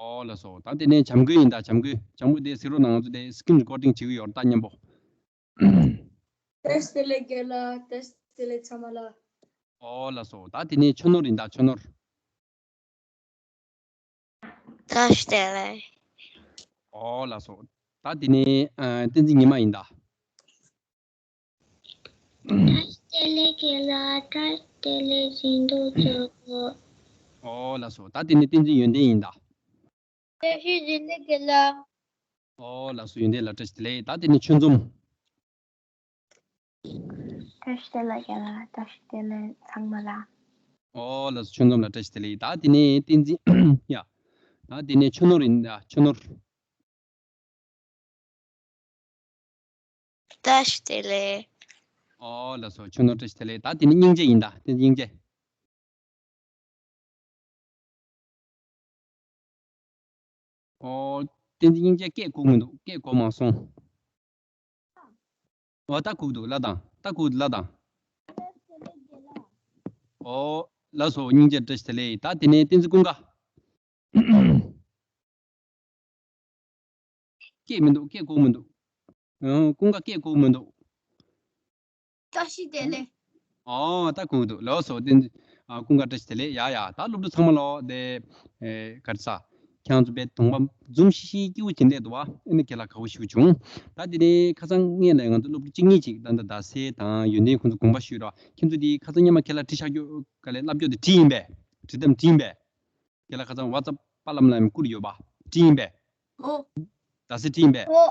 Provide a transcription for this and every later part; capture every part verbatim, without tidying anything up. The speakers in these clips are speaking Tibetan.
ཨོ་ལགས་སོ། ད་དེ་ནས་བྱམས་མགོན་ཡིན་ད། བྱམས་མགོན། བྱམས་མགོན་དེ་གཟིགས་རོགས་གནང་། ང་ཚོ་དེ་སི་ཀིན་རི་ཀོར་ཌིང་བྱེད་ཀྱི་ཡོད་རེད། ད་མཉམ་པོ། བཀྲ་ཤིས་བདེ་ལེགས་རྒན་ལགས། བཀྲ་ཤིས་བདེ་ལེགས་ཚང་མ་ལ། ཨོ་ལགས་སོ། ད་དེ་ནས་ཆོས་ནོར་ཡིན་ད། ཆོས་ནོར། བཀྲ་ཤིས་བདེ་ལེགས། ཨོ་ལགས་སོ། ད་དེ་ནས་ཨ། བསྟན་འཛིན་ཉི་མ་ཡིན་ད། བཀྲ་ཤིས་བདེ་ལེགས་རྒན་ལགས། བཀྲ་ཤིས་བདེ་ལེགས་ཟིན་ཐོ་ཚོ། ཨོ་ལགས་སོ། ད་དེ་ནས་བསྟན་འཛིན་ཡོན་ཏན་ཡིན་ད། བཀྲ་ཤིས་བདེ་ལེགས་རྒན་ལགས། ཨོ་ལགས་སོ། ཡོན་ཏན་ལགས་བཀྲ་ཤིས་བདེ་ལེགས། ད་དེ་ནས་ཆོས་འཛོམས། བཀྲ་ཤིས་བདེ་ལེགས་རྒན་ལགས། བཀྲ་ཤིས་བདེ་ལེགས་ཚང་མ་ལ། ཨོ་ལགས་སོ། ཆོས་འཛོམས་ལགས་བཀྲ་ཤིས་བདེ་ལེགས། ད་དེ་ནས་བསྟན་འཛིན། ཡ། ད་དེ་ནས་ཆོས་ནོར་ཡིན་ད། ཆོས་ནོར། བཀྲ་ཤིས་བདེ་ལེགས། ཨོ་ལགས་སོ། ཆོས་ནོར་བཀྲ་ཤིས་བདེ་ལེགས། ད་དེ་ནས་སྙིང་རྗེ་ཡིན་ད། བསྟན་འཛིན་སྙིང་རྗེ། ཨོ། བསྟན་འཛིན་སྙིང་རྗེ་སྐད་གོ་མི་འདུག་སྐད་གོ་མ་སོང་། ཨོ། ད་གོ་གི་འདུག་ལབ་དང་། ད་གོ་གི་འདུག་ལབ་དང་། ཨོ། ལགས་སོ། སྙིང་རྗེ་བཀྲ་ཤིས་བདེ་ལེགས། ད་དེ་ནས་བསྟན་འཛིན་ཀུན་དགའ། སྐད་མི་འདུག་སྐད་གོ་མི་འདུག་ཨང་། ཀུན་དགའ་སྐད་གོ་མི་འདུག་བཀྲ་ཤིས་བདེ་ལེགས། ཨོ། ད་གོ་འདུག་ལགས་སོ། བསྟན་འཛིན། ཨ། ཀུན་དགའ་བཀྲ་ཤིས་བདེ་ལེགས། ཡ་ཡ། ད་སློབ་ཕྲུག་ཚང་མ་ལོ་དེ། ཨེ། ག་རེ་ཟ། ཁྱེད་རང་ཚོ་དཔེ་གདོང་པ་འཛུམ་ཤིག་ཤིག་སྐྱིད་པོ་བྱས་བསྡད་འདུག་བ། ཨ་ནི་ཁྱེད་ལ་དགའ་པོ་ཞེ་པོ་བྱུང་། ད་དེ་ནས་ཁ་སང་སྔོན་ལ་ང་ཚོ་སློབ་ཕྲུག་གཅིག་གཉིས་ཅིག་ད་ད་ཟླ་སྲས་དང་ཡོན་ཏན་ཁོང་ཚོ་དགོངས་པ་ཞུས་ར། ཁྱེད་ཚོ་དེ་ཁ་སང་སྔོན་མ་ཁྱེད་ལ་བྲིས་བཞག་རྒྱུ་ག་ལས་བསླབ་རྒྱུ་དེ་བྲིས་ཡིན་པས། བྲིས་ཐམ་བྲིས་ཡིན་པས། ཁྱེད་ལ་ཁ་སང་ཝ་ཙབ་པ་ལམ་ལམ་བསྐུར་ཡོད་པ། བྲིས་ཡིན་པས། ཨོ། ད་སེ་བྲིས་ཡིན་པས། ཨོ།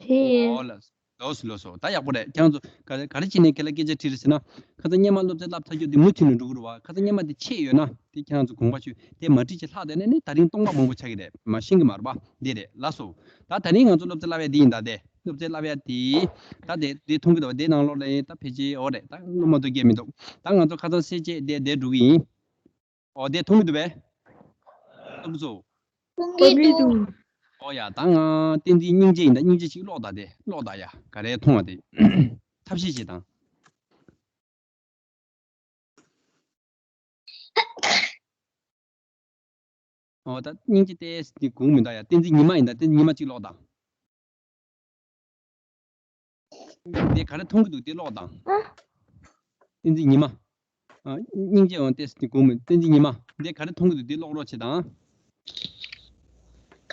བྲིས་ཡིན། ཨོ་ལགས། ལགས་སོ། ལགས་སོ། ད་ཡག་པོ་རེད། ཁྱེད་རང་ཚོ་ག་རེ་ག་རེ་བྱས་ནས་ཁྱེད་ལ་སྐད་ཆ་དྲིས་རེད་ཟེར་ན། ཁ་སང་སྔོན་མ་སློབ་ཚན་བསླབ་ཚར་རྒྱུ་དེ་མུ་མཐུད་ནས་འགྲོ་གི་རེད་བ། ཁ་སང་སྔོན་མ་དེ་ཆད་ཡོད་ན་དེ་ཁྱེད་རང་ཚོ་དགོངས་པ་ཞུས། དེ་མ་བྲིས་ཅིག་ལྷག་བསྡད་ན་ནི་ད་རིང་སྟོང་པ་མང་པོ་ཆགས་ཀྱི་རེད། མ་ཤེས་ཀྱི་མ་རེད་པ། འདི་རེད། ལགས་སོ། ད་ད་རིང་ང་ཚོ་སློབ་ཚན་བསླབ་ཡ་འདི་ཡིན། ད་དེ་སློབ་ཚན་བསླབ་ཡ་དེ། ད་དེ་དེ་མཐོང་གི་འདུག་བ། དེ་ནང་ལོགས་ལ་ད་ཕལ་ཆེར་ཨོ་རེད། ད་སློབ་མ་དུ་སྐད་མི་འདུག་ད་ང་ཚོ་ཁ་སང་སེ་བྱས་དེ་དེ་འགྲོ་གི་ཡིན། ཨོ། དེ་མཐོང་གི་འདུག་པས། སློབ་གཙོ། མཐོང་གི་འདུག་ཨོ་ཡ། ད་ང་བསྟན་འཛིན་སྙིང་རྗེ་ཡིན་ད། སྙིང་རྗེ་ཅིག་ཀློག་ད། དེ་ཀློག་ད་ཡ། ག་རེ་མཐོང་བ་དེ། ཐབས་ཤེས་བྱེད་དང་། ཨོ། ད་སྙིང་རྗེ་ཏོག་ཙམ་དེ་གོ་གི་མི་འདུག་ཡ། བསྟན་འཛིན་ཉི་མ་ཡིན་ད། བསྟན་འཛིན་ཉི་མ་ཅིག་ཀློག་དང་། དེ་ག་རེ་མཐོང་གི་འདུག་དེ་ཀློག་དང་། ཨ། བསྟན་འཛིན་ཉི་མ། ཨ། སྙིང་རྗེ་འོང་ཏོག་ཙམ་དེ་གོ་མི། བསྟན་འཛིན་ཉི་མ། དེ་ག་རེ་མཐོང་གི་འདུག་དེ་ཀློག་རོགས་བྱེད་དང་།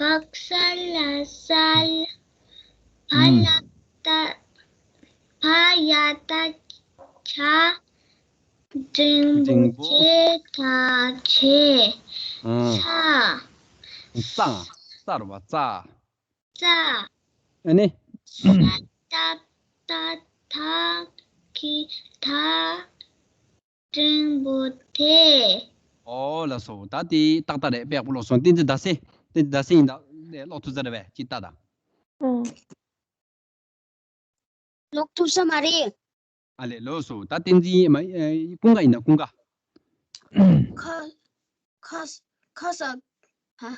ག་ས་ལ་གསལ། བ་ལ་བཏགས། བ་ཡ་བཏགས་བྱ། འགྲེང་བུ་འགྲེང་བུ། བྱེ་ད་བྱེད། ཨང་། ས། ས། ས་རེད་བ། ས། ས། ཨ་ནི། ས་ད་བཏགས་སྲ། ད་གི་སྲྡ། འགྲེང་བུ་དེ། ཨོ་ལགས་སོ། ད་དེ་ཏག་ཏག་རེད། དཔེ་ཡག་པོ་ཀློག་སོང་། བསྟན་འཛིན་ཟླ་གསལ། བསྟན་འཛིན་ཟླ་གསལ་ཡིན་ད། ཀློག་ཐུབ་ས་རེད་པས། ཅིག་ལྟ་དང་། ཨང་། ཀློག་ཐུབ་ས་མ་རེད། ཨ་ལས། ལགས་སོ། ད་བསྟན་འཛིན་མ། ཨ། ཀུན་དགའ་ཡིན་ན། ཀུན་དགའ། ཁ། ཁ། ཁ་ས། ཧ།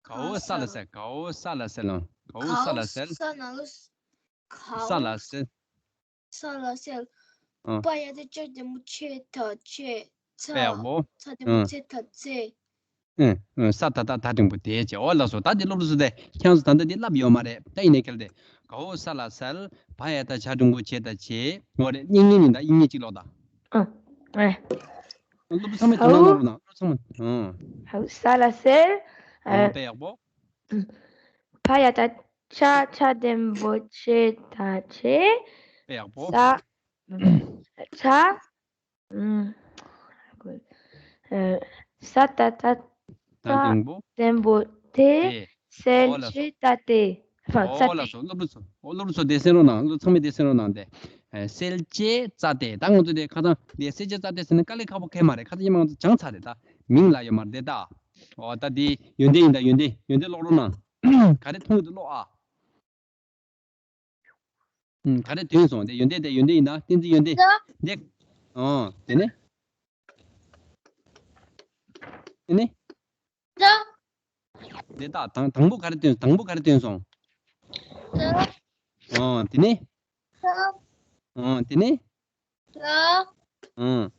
གའོ་ས་ལ་གསལ། གའོ་ས་ལ་གསལ་ལ། གའོ་ས་ལ་གསལ། གའོ་ས་ལ་གསལ། ས་ལ་གསལ། ཨ། ས་ལ་གསལ། པ་ཡ་བཏགས་པ། འགྲེང་བུ་བྱེ་ད་བྱེད། ཚ། དཔེ་ཡག་པོ། ཚ་འགྲེང་བུ། ཨ། ཚེ་ད་ཚེད། ཨ། ཨ། ས་ད་བཏགས་སྲ་འགྲེང་བུ་སྲྡ་བྱེད། ཨོ་ལགས་སོ། ད་འདི་སློབ་ཕྲུག་ཚོ་དེ་ཁྱེད་རང་ཚོ་ད་ལྟ་འདི་བསླབས་ཡོད་མ་རེད། ད་ཡིན་ནའི་ཁྱེད་དེ། གའོ་ས་ལ་གསལ། བ་ཡ་བཏགས་བྱ་འགྲེང་བུ་བྱེ་ད་བྱེད། ཨོ་རེད། དབྱིག་གཉེན་ཡིན་ད། དབྱིག་གཉེན་ཅིག་ཀློག་དང་། ཨ། ཨེ། སློབ་ཕྲུག་ཚང་མས་དོ་སྣང་གནང་རོགས་གནང་། སློབ་ཕྲུག་ཚང་མ། ཨ། ཧའོ། ས་ལ་གསལ། ཨ། ཨ། དཔེ་ཡག་པོ། བ་ཡ་བཏགས་བྱ། བྱ་འགྲེང་བུ་བྱེ་ད་བྱེད། དཔེ་ཡག་པོ། ས། བྱ། ཨུམ། ཨ། ས་ད་བཏགས། སྲ་འགྲེང་བུ། འགྲེང་བུ་སྲྡ། དེ། གསལ་བྱེད་སྲ་བརྟན། ཨོ་ལགས་སོ། སྲ་བརྟན། ཨོ་ལགས་སོ། སློབ་ཕྲུག་ཚོ། ཨོ། སློབ་ཕྲུག་ཚོ་དེ་གསན་རོགས་གནང་། སློབ་ཚང་མས་དེ་གསན་རོགས་གནང་སྟེ། ཨ། གསལ་བྱེད་སྲ་བརྟན། ད་ང་ཚོ་དེ་ཁ་སང་དེ་གསལ་བྱེད་སྲ་བརྟན་ཟེར་ན་དཀའ་ལས་ཁག་པོ་གང་ཡང་མ་རེད། ཁ་སང་ཉི་མ་ང་ཚོ་སྦྱངས་ཚར་རེད། ད་མིང་ལ་ཡོད་མ་རེད་དེ། ད། ཨོ། ད་དེ་ཡོན་ཏན་ཡིན་ད། ཡོན་ཏན། ཡོན་ཏན་ཀློག་རོགས་གནང་། ག་རེ་མཐོང་གི་འདུག་ཀློག་ཨ། ཨུམ། ག་རེ་ཐོན་སོང་། དེ་ཡོན་ཏན། དེ་ཡོན་ཏན་ཡིན་ན། བསྟན་འཛིན་ཡོན་ཏན། ལགས། འདི། ཨོ། དེ་ནས། དེ་ནས། ལགས། དེ་དག་དང་། དང་པོ་ག་རེ་ཐོན། དང་པོ་ག་རེ་ཐོན་སོང་། ལགས། ཨོ། དེ་ནས། ལགས། ཨོ། དེ་ནས། ལགས། ཨོ།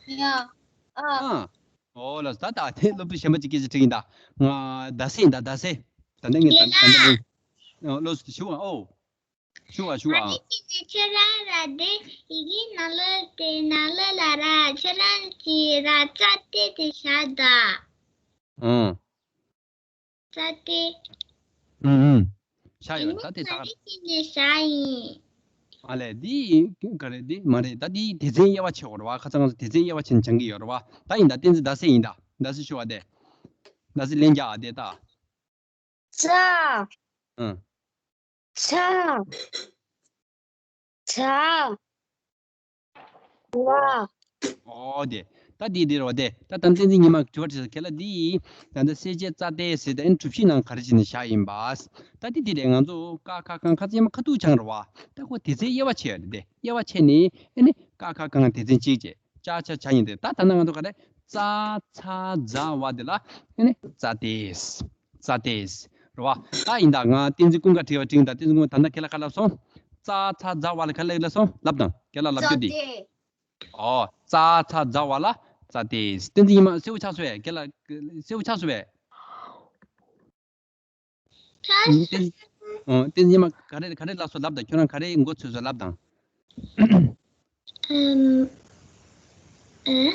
ཡ། ཨ། ཨ། ཨོ་ལགས་སོ། ད་ད་དེ་སློབ་ཕྲུག་གཞན་པ་ཅིག་སྐད་ཆ་དྲིས་ཡིན་ད། ང་ཟླ་ཚེས་ཡིན་ད། ཟླ་ཚེས། ད་ལྟ་ངས་ད་ད་ལྟ་ངས། ཨོ་ལགས་སོ། ཞུ་བ། ཨོ། ཞུ་བ་ཞུ་བ། ཨ་ནི་ཁྱེད་ཀྱིས་ཁྱོད་རང་ར་དེ་ཡི་གེ་ནང་ལོགས་དེ་ནང་ལོགས་ལ་ར་ཁྱོད་རང་གིས་ར་རྩ་དེ་དེ་བཞག་ད། ཨང་། རྩ་དེ། ཨུམ་ཨུམ། བཞག་ཡོད། ད་དེ་ད། ག་རེ་བྱས་ནས་བཞག་ཡིན། ཨ་ལས། འདི་ག་རེ། འདི་མ་རེད། ད་འདི་སྡེ་ཚན་དབྱེ་བ་ཕྱེ་དགོས་རེད་བ། ཁ་སང་ང་ཚོ་སྡེ་ཚན་དབྱེ་བ་ཕྱེ་ནས་སྦྱང་གི་ཡོད་རེད་བ། ད་ཡིན་ད། བསྟན་འཛིན་ཟླ་ཚེས་ཡིན་ད། ཟླ་ཚེས་ཞུ་བ་དེ། ཟླ་ཚེས་ལན་རྒྱག་ཨ་དེ་ད། ཚ། ཨང་། ཚ། ཚ། བ། ཨོ་དེ། ད་འདི་འདི་རེད་བ་དེ། ད་ད་བསྟན་འཛིན་ཉི་མ་དྲི་བ་དྲིས་སོང་། ཁྱེད་ལ་འདི་ཡིན། ད་ལྟ་གསལ་བྱེད་རྩ་དེ་ཟེར་ད། ཨ་ནི་གྲུ་བཞི་ནང་ག་རེ་བྱས་ནས་བཞག་ཡིན་པ། ད་འདི་འདི་རེད། ང་ཚོ་ཀ་ཁ་གང་ཁ་ཚ་ཉི་མ་ཁ་ཐུག་སྦྱངས་རེད་བ། ད་ཁོ་སྡེ་ཚན་དབྱེ་བ་ཕྱེ་ཡ་རེད་དེ། དབྱེ་བ་ཕྱེ་ནས་ཨ་ནི་ཀ་ཁ་གང་སྡེ་ཚན་གཅིག་བྱས། ཅ་ཆ་ཇ་ཡིན་དེ། ད་ད་ནང་ང་ཚོ་ག་རེ། ཙ་ཚ་ཛ་ཝ་དེ་ལ་ཨ་ནི་རྩ་དེ། རྩ་དེ། རེད་བ། ད་ཡིན་ད། ང་བསྟན་འཛིན་ཀུན་དགའ་དྲི་བ་དྲིས་ཡིན་ད། བསྟན་འཛིན་ཀུན་དགའ། ད་ལྟ་ཁྱེད་ལ་ག་ལབ་སོང་། ཙ་ཚ་ཛ་ཝ་ལ་ག་ལབ་ལབ་སོང་། ལབ་དང་། ཁྱེད་ལ་ལབ་རྒྱུ་དེ། ཙ་དེ། ཨོ། ཙ་ཚ་ཛ་ཝ་ལ་རྩ་དེ། བསྟན་འཛིན་ཉི་མ་གསལ་པོ་ཆགས་སོང་བས། ཁྱེད་ལ་གསལ་པོ་ཆགས་སོང་བས། ཆ། ཨོ། བསྟན་འཛིན་ཉི་མ་ག་རེ་ག་རེ་ལབ་སོང་ལབ་དང་། ཁྱོད་རང་ག་རེ་མགོ་ཚོས་སོང་ལབ་དང་། ཨམ། ཨེ།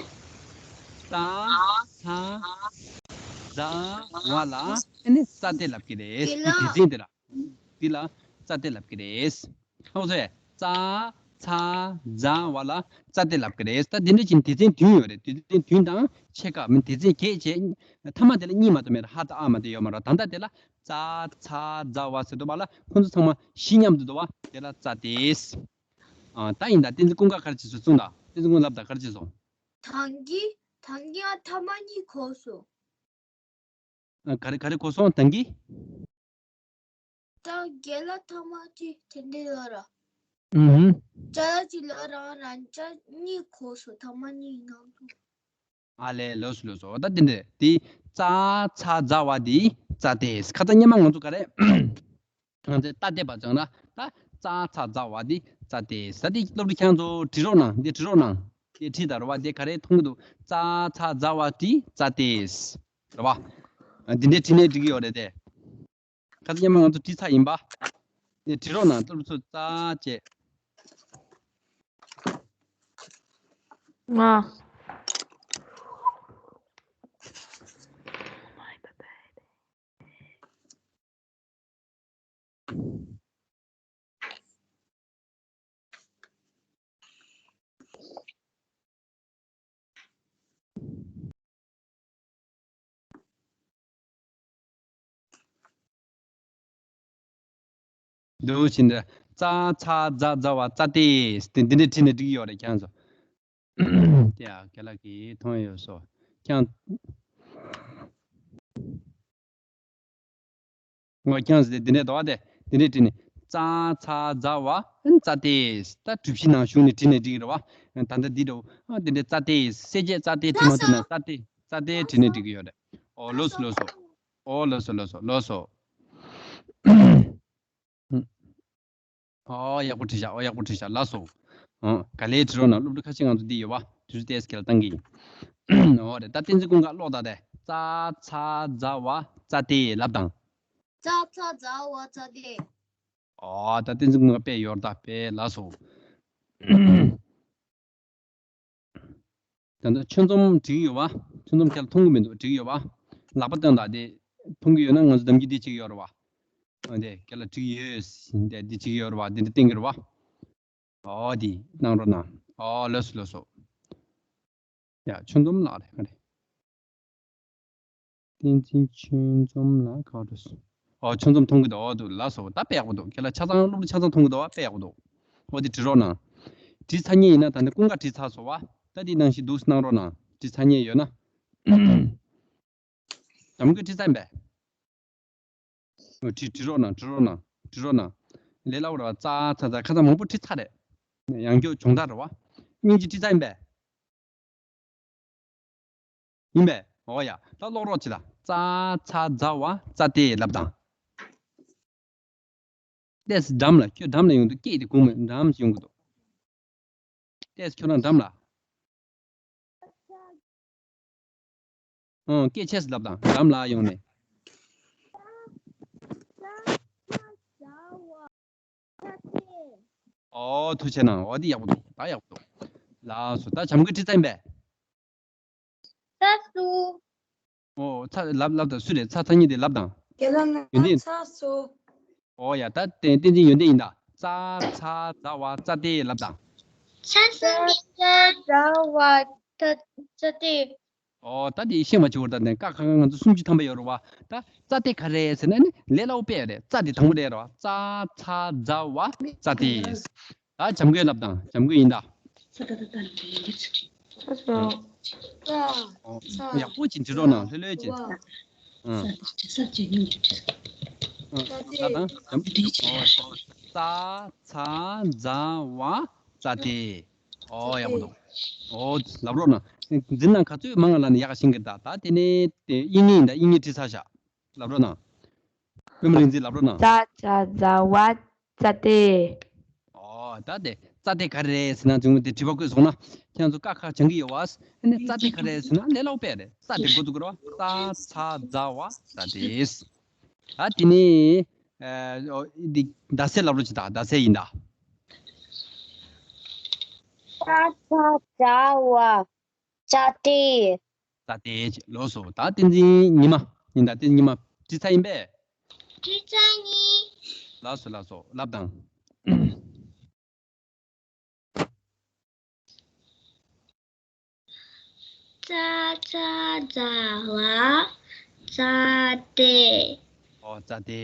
ཙ་ཚ་ཛ་ཝ་ལ་ཨ་ནི་རྩ་དེ་ལབ་ཀྱི་རེད། དེ་ལ། དེ་ཚན་དེ་ལ། དེ་ལ་རྩ་དེ་ལབ་ཀྱི་རེད། ཧ་གོ་སོང་ངས། ཙ་ཚ་ཛ་ཝ་ལ་རྩ་དེ་ལབ་ཀྱི་རེད། ད་དེ་འདྲ་བྱས་ནས་སྡེ་ཚན་བདུན་ཡོད་རེད། སྡེ་ཚན་བདུན་དང་ཕྱེད་ཀ་མིན། སྡེ་ཚན་བརྒྱད་བྱས། མཐའ་མ་དེ་ལ་གཉིས་མ་གཏོགས་མེད་རེད། ཧ་ད་ཨ་མ་དེ་ཡོད་མ་རེད། ད་ལྟ་དེ་ལ་ཙ་ཚ་ཛ་ཝ་ཟེར་འདུག་བ་ལ། ཁོང་ཚོ་ཚང་མ་བཞི་མཉམ་དུ་འདུག་བ། དེ་ལ་རྩ་དེ། ཨ། ད་ཡིན་ད། བསྟན་འཛིན་ཀུན་དགའ་ག་རེ་བྱས་སོང་གསུངས་དང་། བསྟན་འཛིན་ཀུན་དགའ་ལབ་དང་། ག་རེ་བྱས་སོང་། ད་གིན། ད་གིན་ཨ་ཐ་མ་གཉིས་གོ་སོང་། ཨ། ག་རེ་ག་རེ་གོ་སོང་། ད་གིན། ད་གིན་ལ་ཐ་མ་གཅིག་དེ་འདྲ་ཡོད་ར། ཨུ་ཧུམ། ཅ་ལག་གཅིག་ལ་རང་རང་ཅ་གཉིས་གོ་སོང་། ཐ་མ་གཉིས་ནང་དུ། ཨ་ལས། ལགས་སོ་ལགས་སོ། ད་དེ་འདྲ་དེ། ཙ་ཚ་ཛ་ཝ་དེ་རྩ་དེ། ཁ་སང་སྔོན་མ་ང་ཚོ་ག་རེ། ང་ཚོས་རྩ་དེ་བ་བྱུང་ན། ད་ཙ་ཚ་ཛ་ཝ་དེ་རྩ་དེ། ས་དེ་སློབ་ཕྲུག་ཁྱེད་ཚོ་བྲིས་རོགས་གནང་། འདི་བྲིས་རོགས་གནང་། དེ་བྲིས་དང་རེད་བ། དེ་ག་རེ་མཐོང་གི་འདུག་ཙ་ཚ་ཛ་ཝ་དེ་རྩ་དེ། རེད་བ། འདི་འདྲའི་བྲིས་ནས་འགྲིག་གི་ཡོད་རེད་དེ། ཁ་སང་སྔོན་མ་ང་ཚོ་བྲིས་ཚར་ཡིན་པ། དེ་བྲིས་རོགས་གནང་། སློབ་ཕྲུག་ཚོ་རྩ་བྱས། ང་། འདུག་ཕྱིན་འདྲ། ཙ་ཚ་ཛ་ཛ་ཝ་རྩ་དེ། དེ་འདི་འདྲ་བྲིས་ནས་འགྲིག་གི་ཡོད་རེད་ཁྱེད་ཚོ། དེ་ཡ་རྒན་ལགས་ཀྱིས་མཐོང་ཡོད་སོ། ཁྱེད། ངོ་ཁྱེད་ཚོ་དེ་འདི་འདྲ་འདུག་བ། དེ་འདི་འདྲ་བྲིས་ནས། ཙ་ཚ་ཛ་ཝ་རྩ་དེ། ད་གྲུ་བཞི་ནང་ཞུགས་ནས་བྲིས་ནས་འགྲིག་གི་རེད་བ། ད་ལྟ་འདི་འདྲ་བོ། ཨ། འདི་འདྲ་རྩ་དེ། གསལ་བྱེད་རྩ་དེ་བྲིས་མ་ཐུབ་ན། རྩ་དེ། རྩ་དེ་བྲིས་ནས་འགྲིག་གི་ཡོད་རེད། ཨོ་ལགས་སོ་ལགས་སོ། ཨོ་ལགས་སོ་ལགས་སོ་ལགས་སོ། ཨོ་ཡག་པོ་བྲིས་ཤག་ཨོ་ཡག་པོ་བྲིས་ཤག་ལགས་སོ། ཨོ་ག་ལེར་བྲིས་རོགས་གནང་། སློབ་ཕྲུག་ཁ་ཤས་ང་ཚོ་འདི་ཡོད་པ། དུས་ཚོད་ཏོག་ཙམ་ཁྱེད་ལ་བཏང་གི་ཡིན། ཨོ་རེད། ད་བསྟན་འཛིན་ཀུན་དགའ་ཀློག་དང་། དེ་ཙ་ཚ་ཛ་ཝ་རྩ་དེ་ལབ་དང་། ཙ་ཚ་ཛ་ཝ་རྩ་དེ། ཨོ་ད་བསྟན་འཛིན་ཀུན་དགའ་དཔེ་ཡོད་རེད་ད། དཔེ་ལགས་སོ། ད་ལྟ་ཆོས་འཛོམས་འགྲིག་ཡོད་པ། ཆོས་འཛོམས་ཁྱེད་ལ་མཐོང་གི་མི་འདུག་འགྲིག་ཡོད་པ། ལག་པ་སྟོན་དང་། དེ་མཐོང་གི་ཡོད་ན་ང་ཚོ་གདམ་རྒྱུ་འདི་བྱེད་ཀྱི་ཡོད་རེད་པ། ཨ། དེ་ཁྱེད་ལ་འགྲིག་ཡོད། དེ་འདི་བྱེད་ཀྱི་ཡོད་རེད་པ། འདི་འདྲ་བསྟན་གྱི་རེད་པ། ཨོ་དེ་གནང་རོགས་གནང་། ཨོ་ལགས་སོ་ལགས་སོ། ཡ་ཆོས་འཛོམས་ལགས་རེད། ག་རེ། བསྟན་འཛིན་ཆོས་འཛོམས་ལགས་ག་པར་འགྲོ་སོང་། ཨོ་ཆོས་འཛོམས་མཐོང་གི་འདུག་ཨོ་འདུག་ལགས་སོ། ད་དཔེ་ཡག་པོ་འདུག་ཁྱེད་ལ་ཆ་ཚང་། སློབ་ཕྲུག་ཆ་ཚང་མཐོང་གི་འདུག་དཔེ་ཡག་པོ་འདུག་ཨོ་དེ་བྲིས་རོགས་གནང་། བྲིས་ཚར་མཁན་ཡིན་ན། ད་ནི་ཀུན་དགའ་བྲིས་ཚར་སོང་བ། ད་དེ་ནང་བཞིན་འདུག་སེ་གནང་རོགས་གནང་། བྲིས་ཚར་མཁན་ཡོད་ན། དམ་གི་བྲིས་ཚར་ཡིན་པས། ཨོ་བྲིས་བྲིས་རོགས་གནང་། བྲིས་རོགས་གནང་། བྲིས་རོགས་གནང་། ལས་སླ་པོ་རེད་བ། ཙ་ཚ་ཛ། ཁ་སང་མང་པོ་བྲིས་ཚར་རེད། ཡང་བསྐྱར་སྦྱོང་བརྡར་རེད་བ། སྙིང་རྗེ། བྲིས་ཚར་ཡིན་པས། ཡིན་པས། ཨོ་ཡ། ད་ཀློག་རོགས་བྱེད་ད། ཙ་ཚ་ཛ་ཝ་རྩ་དེ་ལབ་དང་། ཏོག་ཙམ་འགྲམ་ལ། ཁྱོད་འགྲམ་ལ་ཡོང་དུས་སྐད་དེ་གོང་མ་འགྲམ་ཡོང་གི་འདུག་ཏོག་ཙམ་ཁྱོད་རང་འགྲམ་ལ། ཨོ། སྐད་ཆེ་ཙམ་ལབ་དང་། འགྲམ་ལ་ཡོང་ནས། ཨོ། ཐུགས་རྗེ་གནང་། འོ་འདི་ཡག་པོ་འདུག་ད་ཡག་པོ་འདུག་ལགས་སོ། ད་བྱམས་མགོན་ཁྲིད་ཚར་ཡིན་པས། ཚ་སུ། ཨོ། ཚ་ལབ་ལབ་དང་། སུ་རེད། ཚ་ཚ་གཉིས་དེ་ལབ་དང་། རྒན་ལགས། ཡོན་ཏན། ཚ་སུ། ཨོ་ཡ། ད་བསྟན་བསྟན་འཛིན་ཡོན་ཏན་ཡིན་ད། ཙ་ཚ་ཛ་ཝ་ཙ་ཏེ་ལབ་དང་། ཚ་ཚ་ཛ་ཛ་ཝ་ཙ་ཙ་ཏེ། ཨོ། ད་དེ་ཤེས་པ་བྱེད་དགོས། ད་ནས་ཀ་ཁ་ག་ང་ཚོ་སུམ་ཅུ་ཐམ་པ་ཡོད་རེད་བ། ད་ཙ་ཏེ་ག་རེ་ཟེར་ན་ནི་ལས་སླ་པོ་དཔེ་རེད། ཙ་དེ་དང་པོ་རེད་རེད་བ། ཙ་ཚ་ཛ་ཝ་ཙ་ཏེ། ད་བྱམས་མགོན་ལབ་དང་། བྱམས་མགོན་ཡིན་ད། ཨོ། ཡག་པོ་ཅིག་འབྲི་རོགས་གནང་། ལྷོད་ལྷོད་ཅིག་ཨ། ཨ། ད་ད་བྱམས་མགོན། ཨོ། ཙ་ཚ་ཛ་ཝ་ཙ་ཏེ། ཨོ། ཡག་པོ་འདུག་ཨོ། ལབ་རོགས་གནང་། འཛིན་གྲྭ་ག་ཚོད་མང་ང་ལ་ནི་ཡག་ཤེས་ཀྱི་རེད་ད། ད་དེ་ནས་དབྱིག་གཉེན་ཡིན་ད། དབྱིག་གཉེན་ཁྲིད་ཚར་ཤག་ལབ་རོགས་གནང་། པུས་མོ་རིག་འཛིན་ལབ་རོགས་གནང་། ཙ་ཚ་ཛ་ཝ་ཙ་ཏེ། ཨོ། ད་དེ་ཙ་ཏེ་ག་རེ་རེད་ཟེར་ན། བྱུང་དེ་དྲི་བ་བཀོད་སོང་ན་ཁྱེད་ཚོ་ཀ་ཁ་སྦྱང་གི་ཡོད་བ། ཨ་ནི་ཙ་ཏེ་ག་རེ་རེད་ཟེར་ན་ལས་སླ་པོ་དཔེ་རེད། ཙ་དེ་འགོ་འཛུགས་དགོས་རེད་བ། ཙ་ཚ་ཛ་ཝ་ཙ་ཏེ། ད་དེ་ནས་ཨ། ཨོ། འདི་ཟླ་ཚེས་ལབ་རོགས་གྱིས་ད། ཟླ་ཚེས་ཡིན་ད། ཙ་ཚ་ཛ་ཝ་ཙ་ཏེ། ཙ་ཏེ། ལགས་སོ། ད་བསྟན་འཛིན་ཉི་མ་ཡིན་ད། བསྟན་འཛིན་ཉི་མ་ཁྲིད་ཚར་ཡིན་པས། ཁྲིད་ཚར་ཡིན། ལགས་སོ་ལགས་སོ། ལབ་དང་། ཙ་ཚ་ཛ་ཝ་ཙ་ཏེ། ཨོ། ཙ་ཏེ།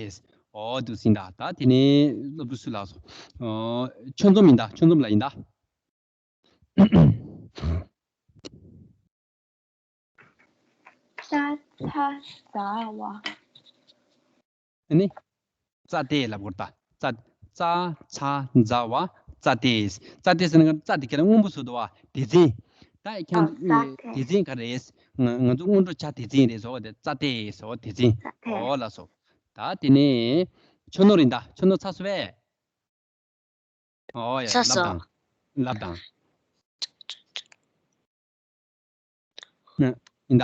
ཨོ། འདུག་སེ་ཡིན་ད། ད་དེ་ནས་སློབ་ཕྲུག་སུ་ལགས་སོ། ཨོ། ཆོས་འཛོམས་ཡིན་ད། ཆོས་འཛོམས་ལགས་ཡིན་ད། ཙ་ཚ་ཛ་ཝ། ཨ་ནི། ཙ་ཏེ་ལབ་དགོས་ད། ཙ། ཙ་ཚ་ཛ་ཝ་ཙ་ཏེ། ཙ་ཏེ་ཟེར་ན་ཙ་དེ་ཁྱེད་རང་སྔོན་པོ་བཟོ་འདུག་བ། སྡེ་ཚན། ད་ཁྱེད་རང་ཨ། ཚོ་ཙ་ཏེ། སྡེ་ཚན་ག་རེ་རེད། ང་ང་ཚོ་སྔོན་འགྲོ་བྱ་སྡེ་ཚན་རེད་ཟེར་བ་དེ། ཙ་ཏེ་ཟེར་བ་སྡེ་ཚན། ཙ་ཏེ། ཨོ་ལགས་སོ། ད་དེ་ནས་ཆོས་ནོར་ཡིན་ད། ཆོས་ནོར་ཚར་སོང་བས། ཨོ་ཡ། ཚར་ལབ་སོང་། དང་། ལབ་དང་། ཡིན་ད།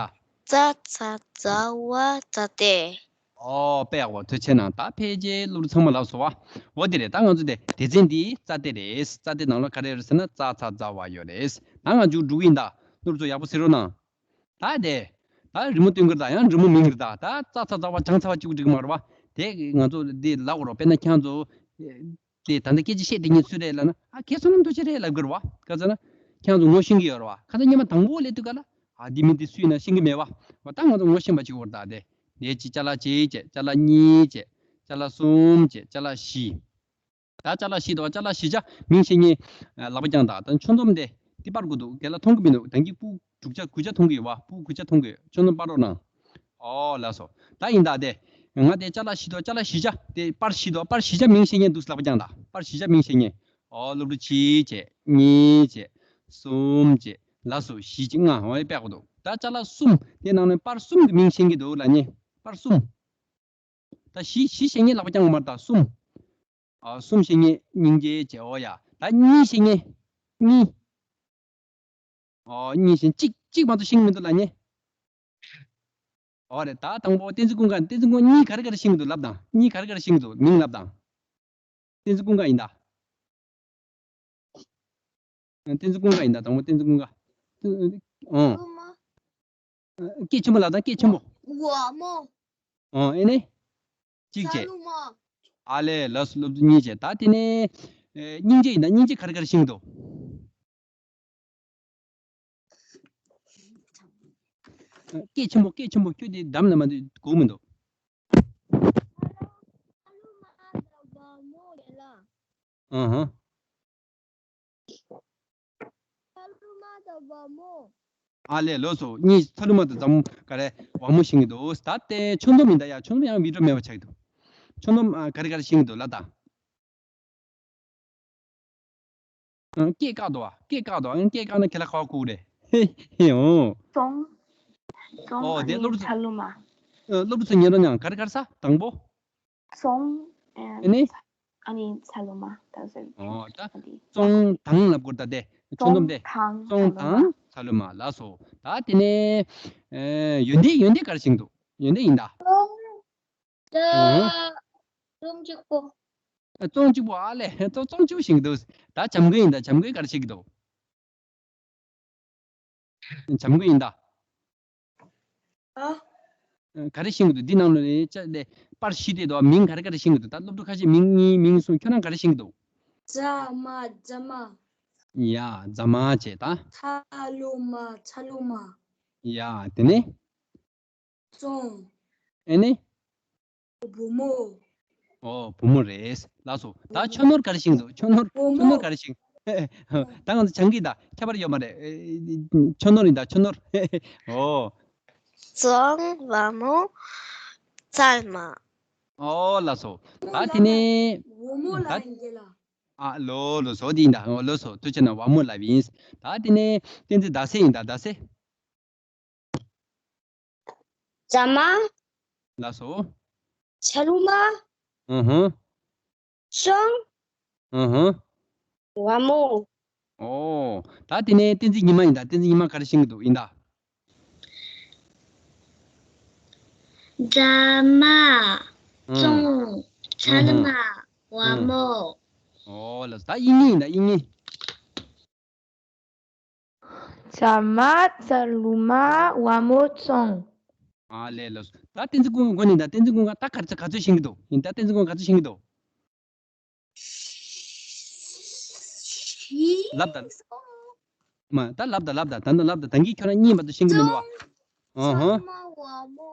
ཙ་ཚ་ཛ་ཝ་ཙ་ཏེ། ཨོ། དཔེ་ཡག་པོ། ཐུགས་རྗེ་གནང་། ད་ཕལ་ཆེར་སློབ་ཕྲུག་ཚང་མ་ལབ་སོང་བ། འོ་དེ་རེད། ད་ང་ཚོ་དེ་སྡེ་ཚན་འདི་ཙ་ཏེ་རེད། ཙ་ཏེ་ནང་ལོགས་ག་རེ་རེད་ཟེར་ན། ཙ་ཚ་ཛ་ཝ་ཡོད་རེད། ད་ང་མཇུག་སྒྲུག་གི་ཡིན་ད། སློབ་ཕྲུག་ཚོ་ཡག་པོ་གཟིགས་རོགས་གནང་། ད་དེ། ད་རི་མོ་སྟོན་གི་རེད་ད། ཡང་རི་མོ་མིན་གི་རེད་ད། ད་ཙ་ཚ་ཛ་ཝ་སྦྱངས་ཚར་བ་གཅིག་པུ་འགྲིག་གི་མ་རེད་བ། དེ་ང་ཚོ་འདི་ལབ་དགོས་རེད། དཔེར་ན་ཁྱེད་ཚོ། དེ་ད་ལྟ་སྐད་ཆ་བཤད་དེ་ཉིད་སུ་རེད་ལབ་ན། ཨ། ཁྱེད་བསོད་ནམས་རྡོ་རྗེ་རེད་ལབ་དགོས་རེད་བ། ག་ཚོད་ན། ཁྱེད་ཚོ་ངོ་ཤེས་ཀྱི་ཡོད་རེད་བ། ཁ་སང་སྔོན་མ་དང་པོ་སླེབས་དུས་ག་ལ། ཨ། འདི་མི་འདི་སུ་ཡིན་ན་ཤེས་ཀྱི་མེད་བ། འོ། ད་ང་ཚོ་ངོ་ཤེས་པ་ཅིག་ཡོད་རེད་ད། དེ། དེ་གཅིག་ཅ་ལག་གཅིག་བྱས། ཅ་ལག་གཉིས་བྱས། ཅ་ལག་གསུམ་བྱས། ཅ་ལག་བཞི། ད་ཅ་ལག་བཞི་འདུག་བ། ཅ་ལག་བཞི་ཆ་མིང་ཤེས་མཁན་ལག་པ་བརྐྱངས་དང་། ད་ཆོས་འཛོམས་དེ་འདི་པར་དགོས་འདུག་རྒན་ལགས། མཐོང་གི་མི་འདུག་ད་གིན་ཕྲུ་གུ་དྲུག་ཆ་དགུ་ཆ་མཐོང་གི་ཡོད་བ། ཕྲུ་གུ་དགུ་ཆ་མཐོང་གི་ཡོད། ཆོས་འཛོམས་པར་རོགས་གནང་། ཨོ་ལགས་སོ། ད་ཡིན་ད། དེ་ང་དེ་ཅ་ལག་བཞི་འདུག་ཅ་ལག་བཞི་ཆ་དེ་པར་བཞི་འདུག་པར་བཞི་ཆ་མིང་ཤེས་མཁན་འདུག་ལག་པ་བརྐྱངས་དང་། པར་བཞི་ཆ་མིང་ཤེས་མཁན། ཨོ། སློབ་ཕྲུག་གཅིག་བྱས། གཉིས་བྱས། གསུམ་བྱས། ལགས་སོ། བཞི་གཅིག་ལྔ། འོ་ཡ། དཔེ་ཡག་པོ་འདུག་ད་ཅ་ལག་གསུམ་དེ་ནང་ནས་པར་གསུམ་གྱི་མིང་ཤེས་ཀྱི་འདུག་ལབ་མཁན། པར་གསུམ། ད་བཞི་བཞི་ཤེས་མཁན་ལག་པ་བརྐྱངས་དགོས་མ་རེད་ད། གསུམ། ཨ། གསུམ་ཤེས་མཁན། སྙིང་རྗེ་བྱས། ཨོ་ཡ། ད་གཉིས་ཤེས་མཁན། གཉིས། ཨོ། གཉིས་ཤེས། གཅིག་གཅིག་མ་གཏོགས་ཤེས་ཀྱི་མི་འདུག་ལབ་མཁན། ཨོ་རེད། ད་དང་པོ་བསྟན་འཛིན་ཀུན་དགའ། བསྟན་འཛིན་ཀུན། གཉིས་ག་རེ་ག་རེ་ཤེས་ཀྱི་འདུག་ལབ་དང་། གཉིས་ག་རེ་ག་རེ་ཤེས་ཀྱི་འདུག་མིང་ལབ་དང་། བསྟན་འཛིན་ཀུན་དགའ་ཡིན་ད། བསྟན་འཛིན་ཀུན་དགའ་ཡིན་ད། དང་པོ་བསྟན་འཛིན་ཀུན་དགའ། ཨོ། སྐད་ཆེན་པོ་ལབ་དང་། སྐད་ཆེན་པོ། ཝ་མོ། ཨོ། ཨེ་ནི། གཅིག་བྱས། ཨ་ལས། ལགས་སོ། སློབ་ཕྲུག་གཉིས་བྱས། ད་དེ་ནས་ཨེ། སྙིང་རྗེ་ཡིན་ད། སྙིང་རྗེ་ག་རེ་ག་རེ་ཤེས་ཀྱི་འདུག་སྐད་ཆེན་པོ། སྐད་ཆེན་པོ། ཁྱོད་དེ་འགྲམ་ལ་མ་འདུག་གོ་མི་འདུག་ཨ་ཧ། ཨ་ལས། ལགས་སོ། གཉིས། ཚ་ལུ་མ་དང་ཛ་མོ་ག་རེ། ཝ་མོ་ཤེས་ཀྱི་འདུག་ད་དེ་ཆོས་འཛོམས་ཡིན་ད། ཡ། ཆོས་འཛོམས་ཡང་བི་ཌི་ཡོ་མེད་པ་ཆགས་ཀྱི་འདུག་ཆོས་འཛོམས། ཨ། ག་རེ་ག་རེ་ཤེས་ཀྱི་འདུག་ལབ་དང་། ཨ། སྐད་བཀག་འདུག་བ། སྐད་བཀག་འདུག་བ། སྐད་བཀག་ན་ཁྱེད་ལ་ཁ་བ་ཁུག་རེད། ཧེ་ཧེ། ཨོ། ཙོང་། ཙོང་། ཨོ། ཨ་དེ་ནི་སློབ་ཕྲུག་ཚ་ལུ་མ། ཨ། སློབ་ཕྲུག་ཚོ་ཉན་རོགས་གནང་། ག་རེ་ག་རེ་ཟེར། དང་པོ། ཙོང་། ཨ་ནི། ཨ་ནི་ཚ་ལུ་མ་ད་ཟེར། ཨོ། ད་ཙོང་དང་ལབ་དགོས་ད། དེ་ཆོས་འཛོམས་དེ། ཙོང་དང་། ཙོང་དང་། ཚ་ལུ་མ། ལགས་སོ། ད་དེ་ནས་ཨེ་ཡོན་ཏན། ཡོན་ཏན་ག་རེ་ཤེས་ཀྱི་འདུག་ཡོན་ཏན་ཡིན་ད། ཨ་ཧུ། ཙོང་གཅིག་པོ། ཨ་ཙོང་གཅིག་པོ། ཨ་ལས། ཙོང་ཙོང་གཅིག་པོ་ཤེས་ཀྱི་འདུག་ད་བྱམས་མགོན་ཡིན་ད། བྱམས་མགོན་ག་རེ་ཤེས་ཀྱི་འདུག་བྱམས་མགོན་ཡིན་ད། ཨ། ཨ་ག་རེ་ཤེས་ཀྱི་འདུག་འདི་ནང་ལ་ནི་ཅ་ལེ་པར་བཞི་དེ་དོ། མིང་ག་རེ་ག་རེ་ཤེས་ཀྱི་འདུག་ད་སློབ་ཕྲུག་ཁ་ཤས་མིང་གཉིས་མིང་གསུམ། ཁྱོད་རང་ག་རེ་ཤེས་ཀྱི་འདུག་རྫ་མ། རྫ་མ། ཡ། རྫ་མ་བྱས་ད། ཚ་ལུ་མ། ཚ་ལུ་མ། ཡ། དེ་ནས། ཙོང་། ཨེ་ནི། བུ་མོ། ཨོ། བུ་མོ་རེད། ལགས་སོ། ད་ཆོས་ནོར་ག་རེ་ཤེས་ཀྱི་འདུག་ཆོས་ནོར། བུ་མོ། ཆོས་ནོར་ག་རེ་ཤེས། ད་ང་ཚོ་བྱང་གི་ད་ཁྱད་པར་ཡོད་མ་རེད། ཨེ། ཆོས་ནོར་ཡིན་ད། ཆོས་ནོར། ཨོ། ཙོང་། བ་མོ། ཙལ་མ། ཨོ། ལགས་སོ། ད་དེ་ནས་བུ་མོ་ལ་ད་ཡིན་གྱི་ལ། ཨ་ལོ། ལགས་སོ། དེ་ཡིན་ད། ཨོ་ལགས་སོ། ཐུགས་རྗེ་གནང་། བ་མོ་ལ་ཡིན། ད་དེ་ནས་བསྟན་འཛིན་ཟླ་ཟེར་ཡིན་ད། ཟླ་ཟེར། རྫ་མ། ལགས་སོ། ཚ་ལུ་མ། ཨུ་ཧུ། ཙོང་། ཨུ་ཧུ། བ་མོ། ཨོ། ད་དེ་ནས་བསྟན་འཛིན་ཉི་མ་ཡིན་ད། བསྟན་འཛིན་ཉི་མ་ག་རེ་ཤེས་ཀྱི་འདུག་ཡིན་ད། རྫ་མ། ཨུ། ཙོང་། ཚ་ལུ་མ། ཨུ་ཧུ། བ་མོ། ཨོ། ལགས་སོ། ད་དབྱིག་གཉེན་ཡིན་ད། དབྱིག་གཉེན། རྫ་མ། ཚ་ལུ་མ། བ་མོ། ཙོང་། ཨ་ལས། ལགས་སོ། ད་བསྟན་འཛིན་ཀུན་དགའ་ནི་ད། བསྟན་འཛིན་ཀུན་དགའ་ད་ག་ཚོད་ག་ཚོད་ཤེས་ཀྱི་འདུག་ཡིན་ད། བསྟན་འཛིན་ཀུན་དགའ་ག་ཚོད་ཤེས་ཀྱི་འདུག་ལབ་ད། མ་ད་ལབ་ད། ལབ་ད། ད་ད་ལབ་ད། ད་གིན་ཁྱོད་རང་གཉིས་མ་གཏོགས་ཤེས་ཀྱི་མི་འདུག་བ། ཨ་ཧ། ཚ་ལུ་མ། བ་མོ།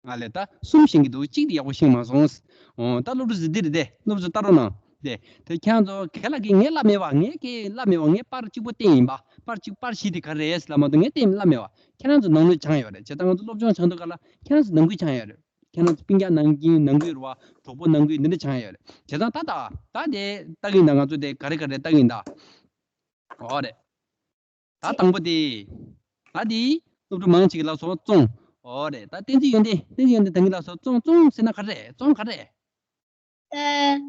ང་ལས་ད་གསུམ་ཤེས་ཀྱི་འདུག་གཅིག་དེ་ཡག་པོ་ཤེས་མ་སོང་། འོ། ད་སློབ་ཕྲུག་ཟེར་འདི་རེད་དེ། སློབ་ཕྲུག་ལྟ་རོགས་གནང་དེ། དེ་ཁྱེད་རང་ཚོ་ག་ལ་གི་ངས་ལབ་མེད་པ། ངས་ཀྱི་ལབ་མེད་པ། ངས་པར་གཅིག་པོ་བསྟན་ཡིན་པ། པར་གཅིག་པར་བཞི་དེ་ག་རེ་རེད་ལབ་མ་གཏོགས་ངས་བསྟན་ལབ་མེད་པ། ཁྱེད་རང་ཚོ་ནང་ལོགས་སྦྱངས་ཡོད་རེད། བྱས་ཙང་ང་ཚོ་སློབ་སྦྱོང་སྦྱང་དུས་ག་ལ་ཁྱེད་རང་ཚོ་ནང་ཁུལ་སྦྱངས་ཡོད་རེད། ཁྱེད་རང་ཚོ་སྤུན་ཀྱག་ནང་ཁུལ། ནང་ཁུལ་རེད་བ། གྲོགས་པོ་ནང་ཁུལ་འདི་འདྲ་སྦྱངས་ཡོད་རེད། བྱས་ཙང་ད་ད་ད་དེ་ལྟ་གི་ཡིན་ད། ང་ཚོ་དེ་ག་རེ་ག་རེ་ལྟ་གི་ཡིན་ད། འོ་རེད། ད་དང་པོ་དེ། ད་དེ་སློབ་ཕྲུག་མང་ཆེ་གིས་ལབ་སོང་། ཙོང་། འོ་རེད། ད་བསྟན་འཛིན་ཡོན་ཏན། བསྟན་འཛིན་ཡོན་ཏན་ད་གིན་ལབ་སོང་། ཙོང་། ཙོང་ཟེར་ན་ག་རེ་རེད། ཙོང་ག་རེ་རེད། ཨེ།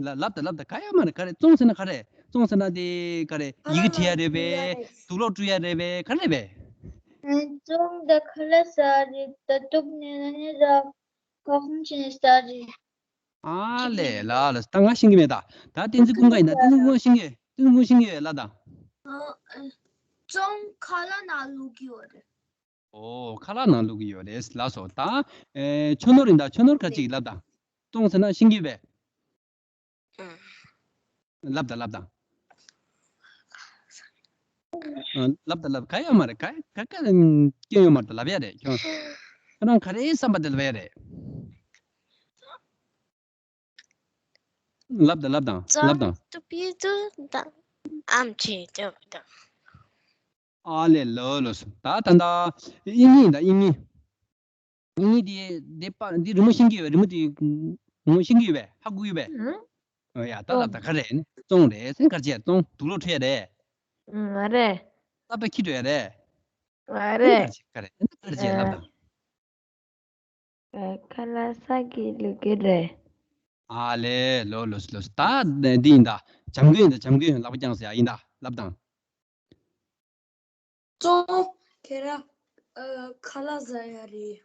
ལ་ལབ་ད། ལབ་ད། ག་ཡོད་མ་རེད། ག་རེ། ཙོང་ཟེར་ན་ག་རེ། ཙོང་ཟེར་ན་དེ་ག་རེ། ཡི་གེ་བྲི་ཡ་རེད་པས། དུག་ལོག་བཀྲུ་ཡ་རེད་པས། ག་རེ་རེད་པས། ཨེ། ཙོང་ད་ཁ་ལག་ཟ་རེད། ད་དུག་ནས་ནས་ད་ཁ་སྐོམ་བྱས་ནས་ཟ་རེད། ཨ་ལས། ལ་ལ། ད་ང་ཤེས་ཀྱི་མེད་ད། ད་བསྟན་འཛིན་ཀུན་དགའ་ཡིན་ད། བསྟན་འཛིན་ཀུན་དགའ་ཤེས་ཀྱི། བསྟན་འཛིན་ཀུན་ཤེས་ཀྱི་ཡོད་ལ་ད། ཨ། ཨ། ཙོང་ཁ་ལག་ནང་བླུག་གི་ཡོད་རེད། ཨོ། ཁ་ལག་ནང་བླུག་གི་ཡོད་རེད། ལགས་སོ། ད་ཨེ་ཆོས་ནོར་ཡིན་ད། ཆོས་ནོར་ག་ཅིག་ལབ་ད། ཙོང་ཟེར་ན་ཤེས་ཀྱི་ཡོད་པས། ལབ་ད། ལབ་ད། ཨ། ལབ་ད་ལབ། ག་ཡོད་མ་རེད། ག་ག་ག་སྐྱོན་ཡོད་མ་རེད། ལབ་ཡ་རེད། ཁྱོད་ཁྱོད་རང་ག་རེ་བསམ་པ་དེ་ལབ་ཡ་རེད། ལབ་ད། ལབ་དང་། ལབ་དང་། ཙོང་དུ་པི་ཏུ་དང་། ཨམ་ཆི་ཏུ་དང་། ཨ་ལས། ལོ་ལོ་སོ། ད་ད་ད་དབྱིག་གཉེན་ད། དབྱིག་གཉེན། དབྱིག་གཉེན་དེ་དེ་པ་འདི་རི་མོ་ཤེས་ཀྱི་ཡོད་པས། རི་མོ་དེ་ངོ་ཤེས་ཀྱི་ཡོད་པས། ཧ་གོ་ཡོད་པས། ཨ། ཨོ་ཡ། ད་ལབ་ད། ག་རེ་ནི། ཙོང་རེད་ཟེར། ག་རེ་བྱས། ཙོང་དུག་ལོག་འཁྲུ་ཡ་རེད། ཨ་རེད། སློབ་གྲྭ་ཁྱི་འགྲོ་ཡ་རེད། ཨ་རེད། ག་རེ་བྱས། ག་རེ། ག་རེ་བྱས། ལབ་དང་། ཨ། ཁ་ལག་ཟ་གི་བླུག་གི་རེད། ཨ་ལས། ལོ་ལོ་ལོ། ད་འདི་ཡིན་ད། བྱམས་མགོན་ཡིན་ད། བྱམས་མགོན་ལག་པ་བརྐྱངས་ཟེར་ཡ་ཡིན་ད། ལབ་དང་། ཙོང་ཁྱེད་རང་ཨ་ཁ་ལག་ཟ་ཡ་རེད།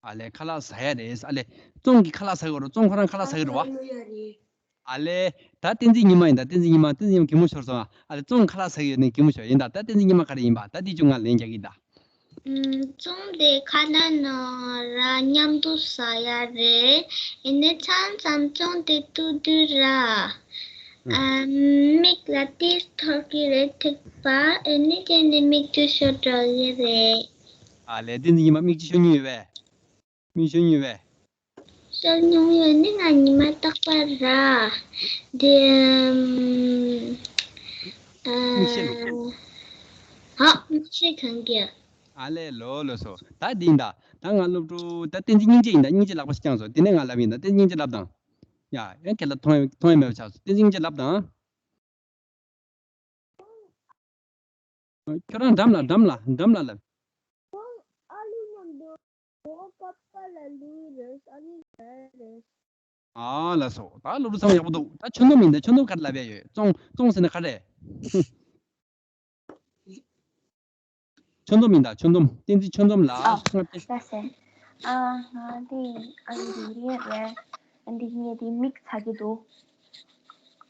ཨ་ལས། ཁ་ལག་ཟ་ཡ་རེད། ཨ་ལས། ཙོང་གིས་ཁ་ལག་ཟ་གི་ཡོད་རེད། ཙོང་ཁོ་རང་ཁ་ལག་ཟ་གི་རེད་བ། ཁ་ལག་ཟ་ཡ་རེད། ཨ་ལས། ད་བསྟན་འཛིན་ཉི་མ་ཡིན་ད། བསྟན་འཛིན་ཉི་མ། བསྟན་འཛིན་ཉི་མ་གད་མོ་ཤོར་སོང་ཨ། ཨ་ལས། ཙོང་ཁ་ལག་ཟ་གི་ཡོད་ནི་གད་མོ་ཤོར་ཡིན་ད། ད་བསྟན་འཛིན་ཉི་མ་ག་རེ་ཡིན་པ། ད་འདི་ཅུང་ང་ལན་རྒྱག་གི་ད། ཨུམ། ཙོང་དེ་ཁ་ལག་ནང་ར་མཉམ་དུ་ཟ་ཡ་རེད། ཨེ་ནས་མཚམས་མཚམས་ཙོང་དེ་ཐུག་དུས་ར། ཨུམ། ཨ། མིག་ལ་ཏིལ་འཐོར་གི་རེད། ཐིགས་པ། ཨེ་ནས་དེ་ནས་མིག་ཆུ་ཤོར་འགྲོ་གི་རེད། ཨ་ལས། བསྟན་འཛིན་ཉི་མ་མིག་ཆུ་ཤོར་མྱོང་ཡོད་པས། མིག་ཤོར་མྱོང་བས། ཤོར་མྱོང་ཡོད་ནི་ང་ཉི་མ་རྟག་པར་ར། དེ། ཨམ། ཨ། མིག་ཤེལ། ཧ། མིག་ཤེལ་གང་གི། ཨ་ལས། ལོ་ལོ་སོ། ད་འདི་ཡིན་ད། ད་ང་སློབ་ཕྲུག་ད་བསྟན་འཛིན་སྙིང་རྗེ་ཡིན་ད། སྙིང་རྗེ་ལག་པ་ཞིག་བརྐྱངས་སོང་། དེ་ནས་ང་ལབ་ཡིན་ད། བསྟན་འཛིན་སྙིང་རྗེ་ལབ་དང་། ཡ། ཡང་ཁྱེད་ལ་མཐོང་ཡ་མཐོང་ཡ་མེད་པ་ཆགས་སོང་། བསྟན་འཛིན་སྙིང་རྗེ་ལབ་དང་། ཁྱོད་རང་འགྲམ་ལ། འགྲམ་ལ། འགྲམ་ལ་ལབ། ཁོང་ཨ་ལུ་མཉམ་དུ་འོ་ཀ་པ་ལ་ལུས་རེད། ཨ་ནི་ཟས་རེད། ཨ་ལགས་སོ། ད་སློབ་ཕྲུག་ཚང་མ་ཡག་པོ་འདུག་ད་ཁྱོན་བསྡོམས་ཡིན། ད་ཁྱོན་བསྡོམས་ག་རེ་ལབ་ཡ་ཡོད། བཙོང་བཙོང་ཟེར་ན་ག་རེ། ཁྱོན་བསྡོམས་ཡིན། ད་ཁྱོན་བསྡོམས། བསྟན་འཛིན་ཁྱོན་བསྡོམས་ལ། ཨ་ལགས་སེ། ཨ་ང་དེ་ཨ་འདི་རེད་རེད། ཨ་འདི་ངས་དེ་མིག་ཚ་གི་འདུག་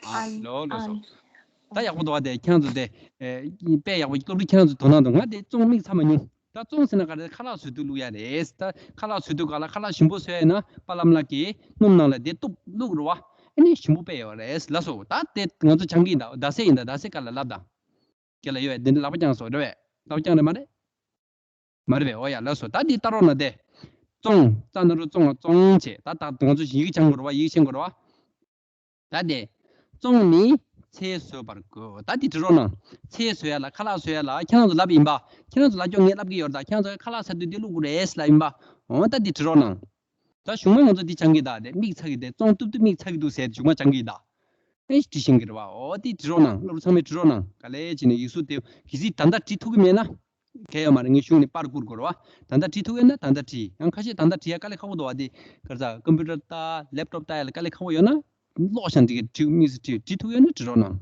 ཨ་ཨ་ལོ་ལོ་སོ། ཨ་ད་ཡག་པོ་འདུག་ཨ། དེ་ཁྱེད་ཚོ་དེ་ཨེ་དཔེ་ཡག་པོ་སློབ་ཕྲུག་ཁྱེད་ཚོ་དོ་སྣང་འདུག་ང་དེ་བཙོང་མིག་ཚ་མ་མྱོང་། ད་བཙོང་ཟེར་ན་ག་རེ། ཁ་ལག་བཟོ་དུས་བླུག་ཡ་རེད། ད་ཁ་ལག་བཟོ་དུས་ག་ལ་ཁ་ལག་ཞིམ་པོ་བཟོ་ཡ་ཡིན་ན་པ་ལམ་ལགས་ཀྱིས་སྣུམ་ནང་ལ་དེ་གཏུབ་བླུག་རེད་བ། ཨ་ནི་ཞིམ་པོ་དཔེ་ཡོད་རེད་ལགས་སོ། ད་དེ་ང་ཚོ་སྦྱང་གི་ཡིན། ད་ཟླ་ཚེས་ཡིན། ད་ཟླ་ཚེས་ག་ལ་ལབ་དང་། ཁྱེད་ལ་ཡོད་པས་འདི་འདྲ་ལག་པ་བརྐྱངས་སོ་རེད་པས། ལག་པ་བརྐྱངས་རེད་མ་རེད། མ་རེད་པས། འོ་ཡ་ལགས་སོ། ད་འདི་ལྟ་རོགས་གནང་དེ། བཙོང་། ཙ་ན་རོ་བཙོང་བ་བཙོང་བྱས། ད་ད་ང་ཚོ་ཡི་གེ་སྦྱང་དགོས་རེད་པ། ཡི་གེ་ཤེས་དགོས་རེད་པ། ད་དེ། བཙོང་ནས་ཚལ་བཟོ་བར་བགོས། ད་འདི་བྲིས་རོགས་གནང་། ཚལ་བཟོ་ཡ་ལ་ཁ་ལག་བཟོ་ཡ་ལ་ཁྱེད་རང་ཚོ་ལབ་ཡིན་པ། ཁྱེད་རང་ཚོ་ལབ་ཀྱོག་ངས་ལབ་ཀྱི་ཡོད་རེད། ད་ཁྱེད་རང་ཚོ་ཁ་ལག་ཟ་དུས་འདི་བླུག་དགོས་རེད་ལབ་ཡིན་པ། འོ་ད་འདི་བྲིས་རོགས་གནང་། ད་གཞུག་མ་ང་ཚོ་འདི་སྦྱང་གི། ད་དེ་མིག་ཚ་གི། དེ་བཙོང་གཏུབ་དུས་མིག་ཚ་གི་འདུག་ཟེར་གཞུག་མ་སྦྱང་གི་ད། ཨེ་བྲིས་ཤེས་ཀྱི་རེད་པ། འོ་དེ་བྲིས་རོགས་གནང་། སློབ་ཕྲུག་ཚང་མས་བྲིས་རོགས་གནང་། ག་ལེ་བྱས་ནས་ཡིག་གཟུགས་དེ་གལ་སྲིད་ད་ལྟ་བྲིས་ཐུབ་ཀྱི་མེད་ན། གལ་ཡོད་མ་རེད། ངས་གཞུག་ནས་པར་བསྐུར་དགོས་རེད་པ། ད་ལྟ་བྲིས་ཐུབ་ཡོད་ན་ད་ལྟ་བྲིས། ཡང་ཁ་ཤས་ད་ལྟ་བྲིས་ཡ་དཀའ་ལས་ཁག་པོ་འདུག་པ། དེ་ག་རེ་ཟ། ཀམ་པུ་ཊར་ལྟ། ལེབ་ཊོབ་ལྟ་ཡ་ལ་དཀའ་ལས་ཁག་པོ་ཡོད་ན། ཀློག་ཤག་འགྲིག་གི། བྲིས་དམིགས་སུ་བྲིས། བྲིས་ཐུབ་ཡོད་ན་བྲིས་རོགས་གནང་།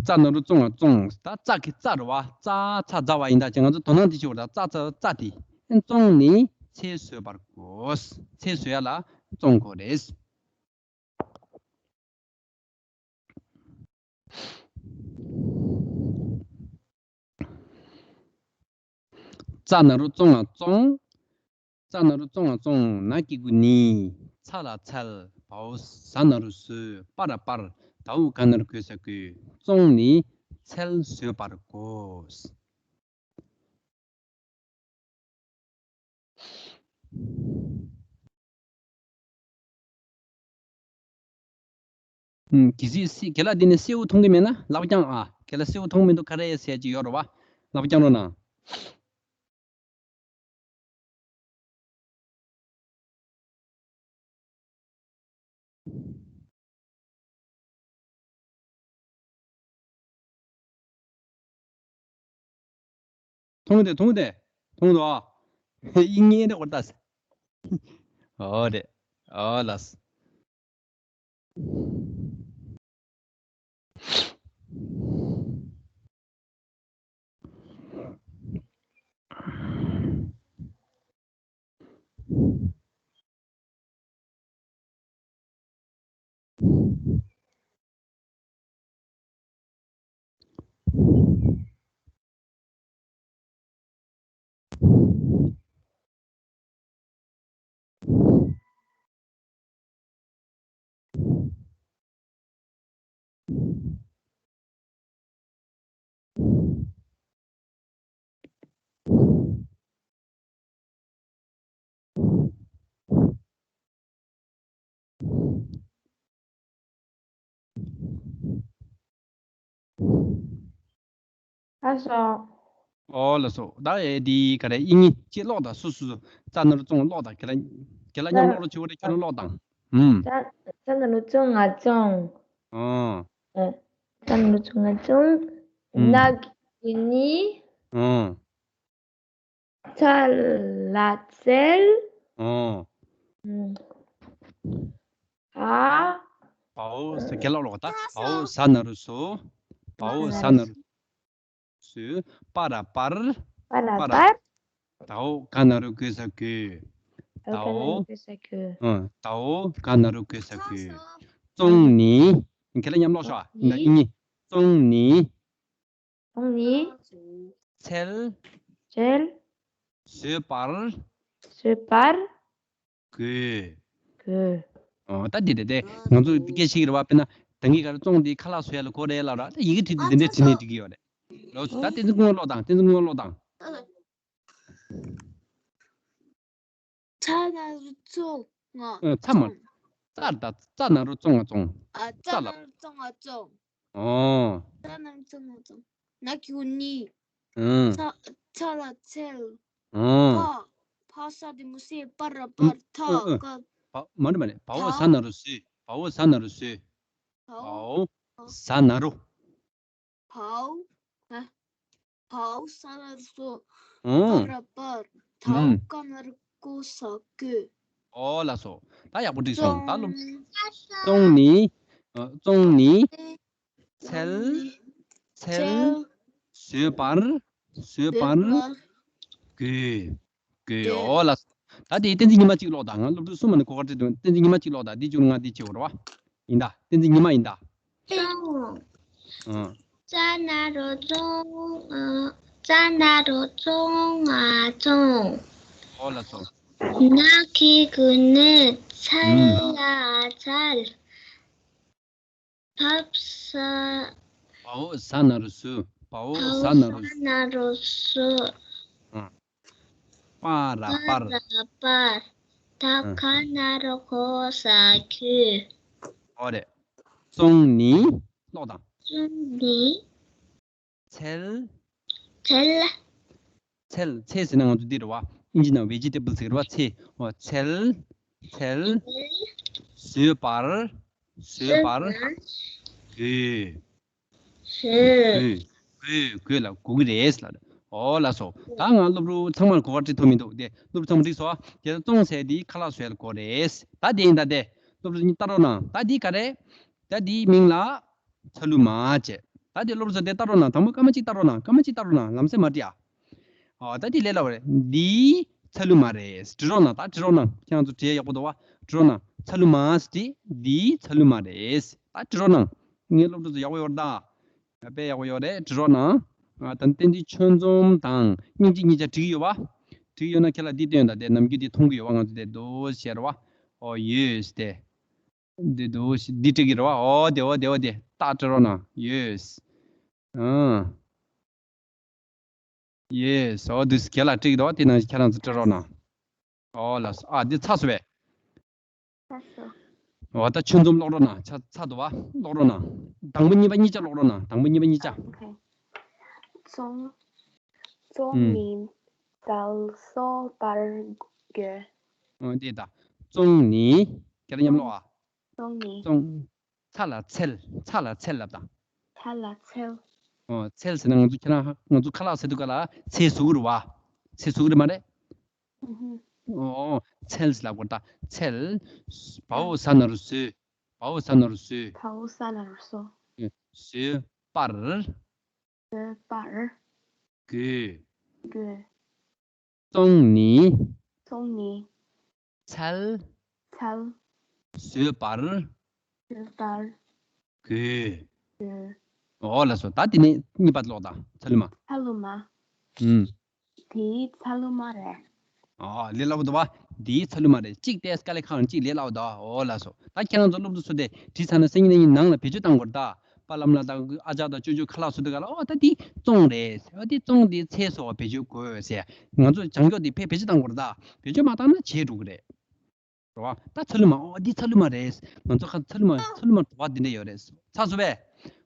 ཙ་ན་རོ་བཙོང་བ་བཙོང་། ད་ཙ་གི་ཙ་རེད་པ། ཙ་ཚ་ཛ་བ་ཡིན། ད་ཅི་ང་ཚོ་དོ་སྣང་དེ་བྱེད་དགོས་རེད། ད་ཙ་ཙ་ཙ་དེ། བཙོང་ནས་ཚལ་བཟོ་བར་བགོས། ཚལ་བཟོ་ཡ་ལ་བཙོང་དགོས་རེད། ཙ་ན་རོ་བཙོང་བ་བཙོང་། ཙ་ན་རོ་བཙོང་བ་བཙོང་། ན་གི་གུ་ནི། ཚ་ལ་ཚལ། བའོ་ཟ་ན་རོ་ཟོས། པ་ར་པར། དའོ་ག་ན་རོ་གོ་ས་གོས། བཙོང་ནས་ཚལ་བཟོ་བར་བགོས། ཨུམ། གལ་སྲིད་སེ། རྒན་ལགས་འདི་ནས་གསལ་པོ་མཐོང་གི་མེད་ན་ལག་པ་བརྐྱངས་ཨ། རྒན་ལགས་གསལ་པོ་མཐོང་མི་འདུག་ག་རེ་ཟེར་གྱི་ཡོད་རེད་པ། ལག་པ་བརྐྱངས་རོགས་གནང་། མཐོང་གི་འདུག་མཐོང་གི་འདུག་མཐོང་གི་འདུག་ཨ། དབྱིག་གཉེན་རེད་གོ་ད། ཨོ་རེད། ཨོ་ལགས། ཨ་སོ། ཨོ་ལགས་སོ། ད་ཨེ་འདི་ག་རེ། དབྱིག་གཉེན་ཅིག་ཀློག་དང་། སོ་སོ་སོ། ཙ་ན་རོ་བཙོང་ཀློག་དང་། རྒན་ལགས། རྒན་ལགས་མཉམ་ཀློག་རོགས་བྱེད་དགོས་རེད། ཁྱོད་རང་ཀློག་དང་། ཨུམ། ཙ་ཙ་ན་རོ་བཙོང་བ་བཙོང་། ཨོ། ཨ། ཙ་ན་རོ་བཙོང་བ་བཙོང་། ཨུམ། ན་གི་གུ་ནི། ཨོ། ཚ་ལ་ཚལ། ཨོ། ཨ། བའོ་ཟ། རྒན་ལགས་ཀློག་ད། བའོ་ཟ་ན་རོ་ཟོ། བའོ་ཟ་ན་རོ་ཟོས། པ་ར་པར། པ་ར་པར། དའོ་ག་ན་རོ་གོ་ས་གོས། དའོ་ག་ན་རོ་གོ་ས་གོས། ཨ། དའོ་ག་ན་རོ་གོ་ས་གོས། བཙོང་ནས། ཁྱེད་ལ་མཉམ་ཀློག་ཤོག་ཨ། ཡིན་ད། ཡིན་ནི། བཙོང་ནས། བཙོང་ནས། ཚལ། ཚལ། བཟོས་པར། བཟོས་པར། བགོས། བགོས། ཨོ། ད་འདི་རེད་དེ། ང་ཚོ་སྐད་ཆ་ཞིག་རེད་པ། དཔེར་ན་ད་གིན་ག་རེ། བཙོང་དེ་ཁ་ལག་བཟོ་ཡ་ལ་གོ་རེད་ལབ་ར། ད་ཡི་གེ་བྲིས་དེ་འདི་འདྲས་བྲིས་ནས་འགྲིག་གི་ཡོད་རེད། ལགས་སོ། ད་བསྟན་འཛིན་སྐུ་ངོ་ཀློག་དང་། བསྟན་འཛིན་སྐུ་ངོ་ཀློག་དང་། ཚ་ན་རོ་བཙོང་བ། ཨ། ཚ་མ། བཙོང་། ཙ་ད། ཙ་ན་རོ་བཙོང་བ་བཙོང་། ཨ། ཙ་ཙ་ལ། ན་རོ་བཙོང་བ་བཙོང་། ཨོ། ཙ་ན་རོ་བཙོང་བ་བཙོང་། ན་གི་གུ་ནི། ཨུམ། ཚ། ཚ་ལ་ཚལ། ཨོ། པ། པ་ས་དེ་མོ་ཟེར། པ་ར་པར། ད། ཨ། ཨ། ག། པ། མ་རེད་མ་རེད། བའོ་ཟ་ན་རོ་ཟོས། བའོ་ཟ་ན་རོ་ཟོས། བའོ་ཟ་ན་རོ། བའོ། ཨ། བའོ་ཟ་ན་རོ་ཟོ། ཨོ། པ་ར་པར། དའོ་ཨུམ། ག་ན་རོ་གོ་ས་གོས། ཨོ་ལགས་སོ། ད་ཡག་པོ་འགྲིག་སོང་། ད་སློབ། བཙོང་ནི། ཨ། བཙོང་ནི། འཚལ། འཚལ། བཟོད་པར། བཟོད་པར། དགོས། དགོས། ཨོ་ལགས་སོ། ད་དེ་བསྟན་འཛིན་ཉི་མ་གཅིག་ཀློག་དང་། ང་སློབ་ཕྲུག་གསུམ་མ་ནི་གོ་སྐབས་སྤྲད་དུས། བསྟན་འཛིན་ཉི་མ་གཅིག་ཀློག་དང་། འདི་བཅུ་ང་འདི་བྱེད་དགོས་རེད་བ། ཡིན་ད། བསྟན་འཛིན་ཉི་མ་ཡིན་ད། བཙོང་། ཨ། ཙ་ན་རོ་བཙོང་། ཨ། ཙ་ན་རོ་བཙོ་ང་བཙོངས། ཨོ་ལགས་སོ། ན་གི་གུ་ནི་འཚལ། ཨུམ། ལ་འཚལ། བ་བོ་ཟ་ན་རོ་བཟོ། བ་བོ་ཟ་ན་རོ། བ་བོ་ཟ་ན་རོ་བཟོ། ཨ། པ་ར་པར། པ་ར་པར། ད་ག་ན་རོ་གོ་ས་གོས། ཨོ་རེད། བཙོང་ནི། ཀློག་དང་། བཙོང་ནི། འཚལ། འཚལ། འཚལ། འཚལ་ཟེར་ན་ང་ཚོ་འདི་རེད་བ། ཨིན་ཇི་ནང་vegetable ཟེར་བ། འཚལ། ཨོ། འཚལ། འཚལ། བཟོད་པར། བཟོད་པར། དགོས། དགོས། དགོས། དགོས་ལ་དགོས་ཀྱི་རེད་ལ། ཨོ་ལགས་སོ། ད་ང་སློབ་ཕྲུག་ཚང་མར་གོ་སྐབས་སྤྲད་ཐུབ་མི་འདུག་དེ་སློབ་ཕྲུག་ཚང་མ་འགྲིག་སོང་། དེ་བཙོང་ཟེར་དེ་ཁ་ལག་བཟོ་ཡ་ལ་གོ་རེད། ད་དེ་ཡིན་ད། དེ་སློབ་ཕྲུག་གཉིས་ལྟ་རོགས་གནང་། ད་དེ་ག་རེད། ད་དེའི་མིང་ལ་ཚ་ལུ་མ་བྱས། ད་དེ་སློབ་ཕྲུག་ཚོ་དེ་ལྟ་རོགས་གནང་། དང་པོ་སྐར་མ་གཅིག་ལྟ་རོགས་གནང་། སྐར་མ་གཅིག་ལྟ་རོགས་གནང་། ལམ་སེང་མ་འགྲིག་ཨ། ཨོ། ད་དེ་ལས་སླ་བ་རེད། འདི་ཚ་ལུ་མ་རེད། འབྲི་རོགས་གནང་། ད་འབྲི་རོགས་གནང་། ཁྱེད་རང་ཚོ་འབྲི་ཡག་པོ་འདུག་བ། འབྲི་རོགས་གནང་། ཚ་ལུ་མ་ཟེར་དེ་འདི་ཚ་ལུ་མ་རེད། ད་འབྲི་རོགས་གནང་། ངའི་སློབ་ཕྲུག་ཚོ་ཡག་པོ་ཡོད་རེད་ད། དཔེ་ཡག་པོ་ཡོད་རེད། འབྲི་རོགས་གནང་། ཨ། ད་བསྟན་འཛིན་ཆོས་འཛོམས་དང་སྙིང་རྗེ་གཉིས་ཆ་འགྲིག་ཡོད་པ། འགྲིག་ཡོད་ན་ཁྱེད་ལ་འདི་སྟོན་དང་། དེ་ནམ་རྒྱུན་འདི་མཐོང་གི་ཡོད་པ། ང་ཚོ་དེ་འདུག་ཟེར་བ། ཨོ་ཡོད་དེ། འདི་འདུག་ཟེར་འདི་འགྲིག་གི་རེད་བ། ཨོ་དེ། ཨོ་དེ། ཨོ་དེ། ཏག་འབྲི་རོགས་གནང་། ཡོད། ཨ། ཡོད། ཨོ་འདུག་སེ་ཁྱེད་ལ་འགྲིག་གི་འདུག་བ། དེ་ནང་བཞིན་ཁྱེད་རང་ཚོ་འབྲི་རོགས་གནང་། ཨོ་ལགས་སོ། ཨ། འདི་ཚར་སོང་བས། ཚར་སོང་། འོ། ད་ཆོས་འཛོམས་ཀློག་རོགས་གནང་། ཚར་ཚར་འདུག་བ། ཀློག་རོགས་གནང་། དང་པོ་གཉིས་པ་གཉིས་ཆ་ཀློག་རོགས་གནང་། དང་པོ་གཉིས་པ་གཉིས་ཆ། ཨོ་ཁེ། བཙོང་། བཙོང་ནི་འཚལ་བཟོད་པར་དགོས། ཨོ་དེ་ད། བཙོང་ནི། ཁྱེད་རང་མཉམ་ཀློག་ཨ། བཙོང་ནི། བཙོང་། ཚ་ལ་འཚལ། ཚ་ལ་འཚལ་ལབ་དང་། ཚ་ལ་འཚལ། ཨོ། འཚལ་ཟེར་ན་ང་ཚོ་ཁྱེད་རང་ང་ཚོ་ཁ་ལག་ཟ་དུས་སྒང་ལ་ཚལ་ཟེར་གི་རེད་བ། ཚལ་ཟེར་གི་རེད་མ་རེད། ཨོ། འཚལ་ཟེར་ལབ་དགོས་རེད་ད། འཚལ། བ་བོ་ཟ་ན་རོ་བཟོ། བ་བོ་ཟ་ན་རོ་བཟོ། བ་བོ་ཟ་ན་རོ་བཟོ། བཟོད་པར། བཟོད་པར། དགོས། དགོས། བཙོང་ནི། བཙོང་ནི། འཚལ། འཚལ། བཟོད་པར། བཟོད་པར། དགོས། དགོས། ཨོ་ལགས་སོ། ད་དེ་ནས་གཉིས་པ་ཀློག་དང་། ཚ་ལུ་མ། ཚ་ལུ་མ། ཨུམ། དེ་ཚ་ལུ་མ་རེད། ཨོ་ལས་སླ་པོ་འདུག་བ། དེ་ཚ་ལུ་མ་རེད། གཅིག་དེ་དཀའ་ལས་ཁག་ནི་གཅིག་ལས་སླ་པོ་འདུག་ཨོ་ལགས་སོ། ད་ཁྱེད་རང་ཚོ་སློབ་ཕྲུག་ཚོ་དེ་བྲིས་ཚར་ན་སང་ཉིན་གནངས་ཉིན་ནང་ལ་བེད་སྤྱོད་གཏང་དགོས་རེད་ད། པ་ལམ་ལ་དང་ཨ་ཅག་དང་ཅོ་ཅོ་ཁ་ལག་བཟོ་དུས་སྒང་ལ། ཨོ་ད་འདི་བཙོང་རེད། ཨོ་འདི་བཙོང་འདི་ཚལ་བཟོ་བ་བེད་སྤྱོད་དགོས་ཟེར། ང་ཚོ་བྱང་ཕྱོགས་འདི་ཕར་བེད་སྤྱོད་གཏང་དགོས་རེད་ད། བེད་སྤྱོད་མ་བཏང་ན་བརྗེད་འགྲོ་གི་རེད། རེད་བ། ད་ཚ་ལུ་མ། ཨོ་འདི་ཚ་ལུ་མ་རེད། ང་ཚོ་ཁ་ཚ་ལུ་མ། ཚ་ལུ་མ་འདྲ་བ་འདི་འདྲ་ཡོད་རེད། ཚར་སོང་བས།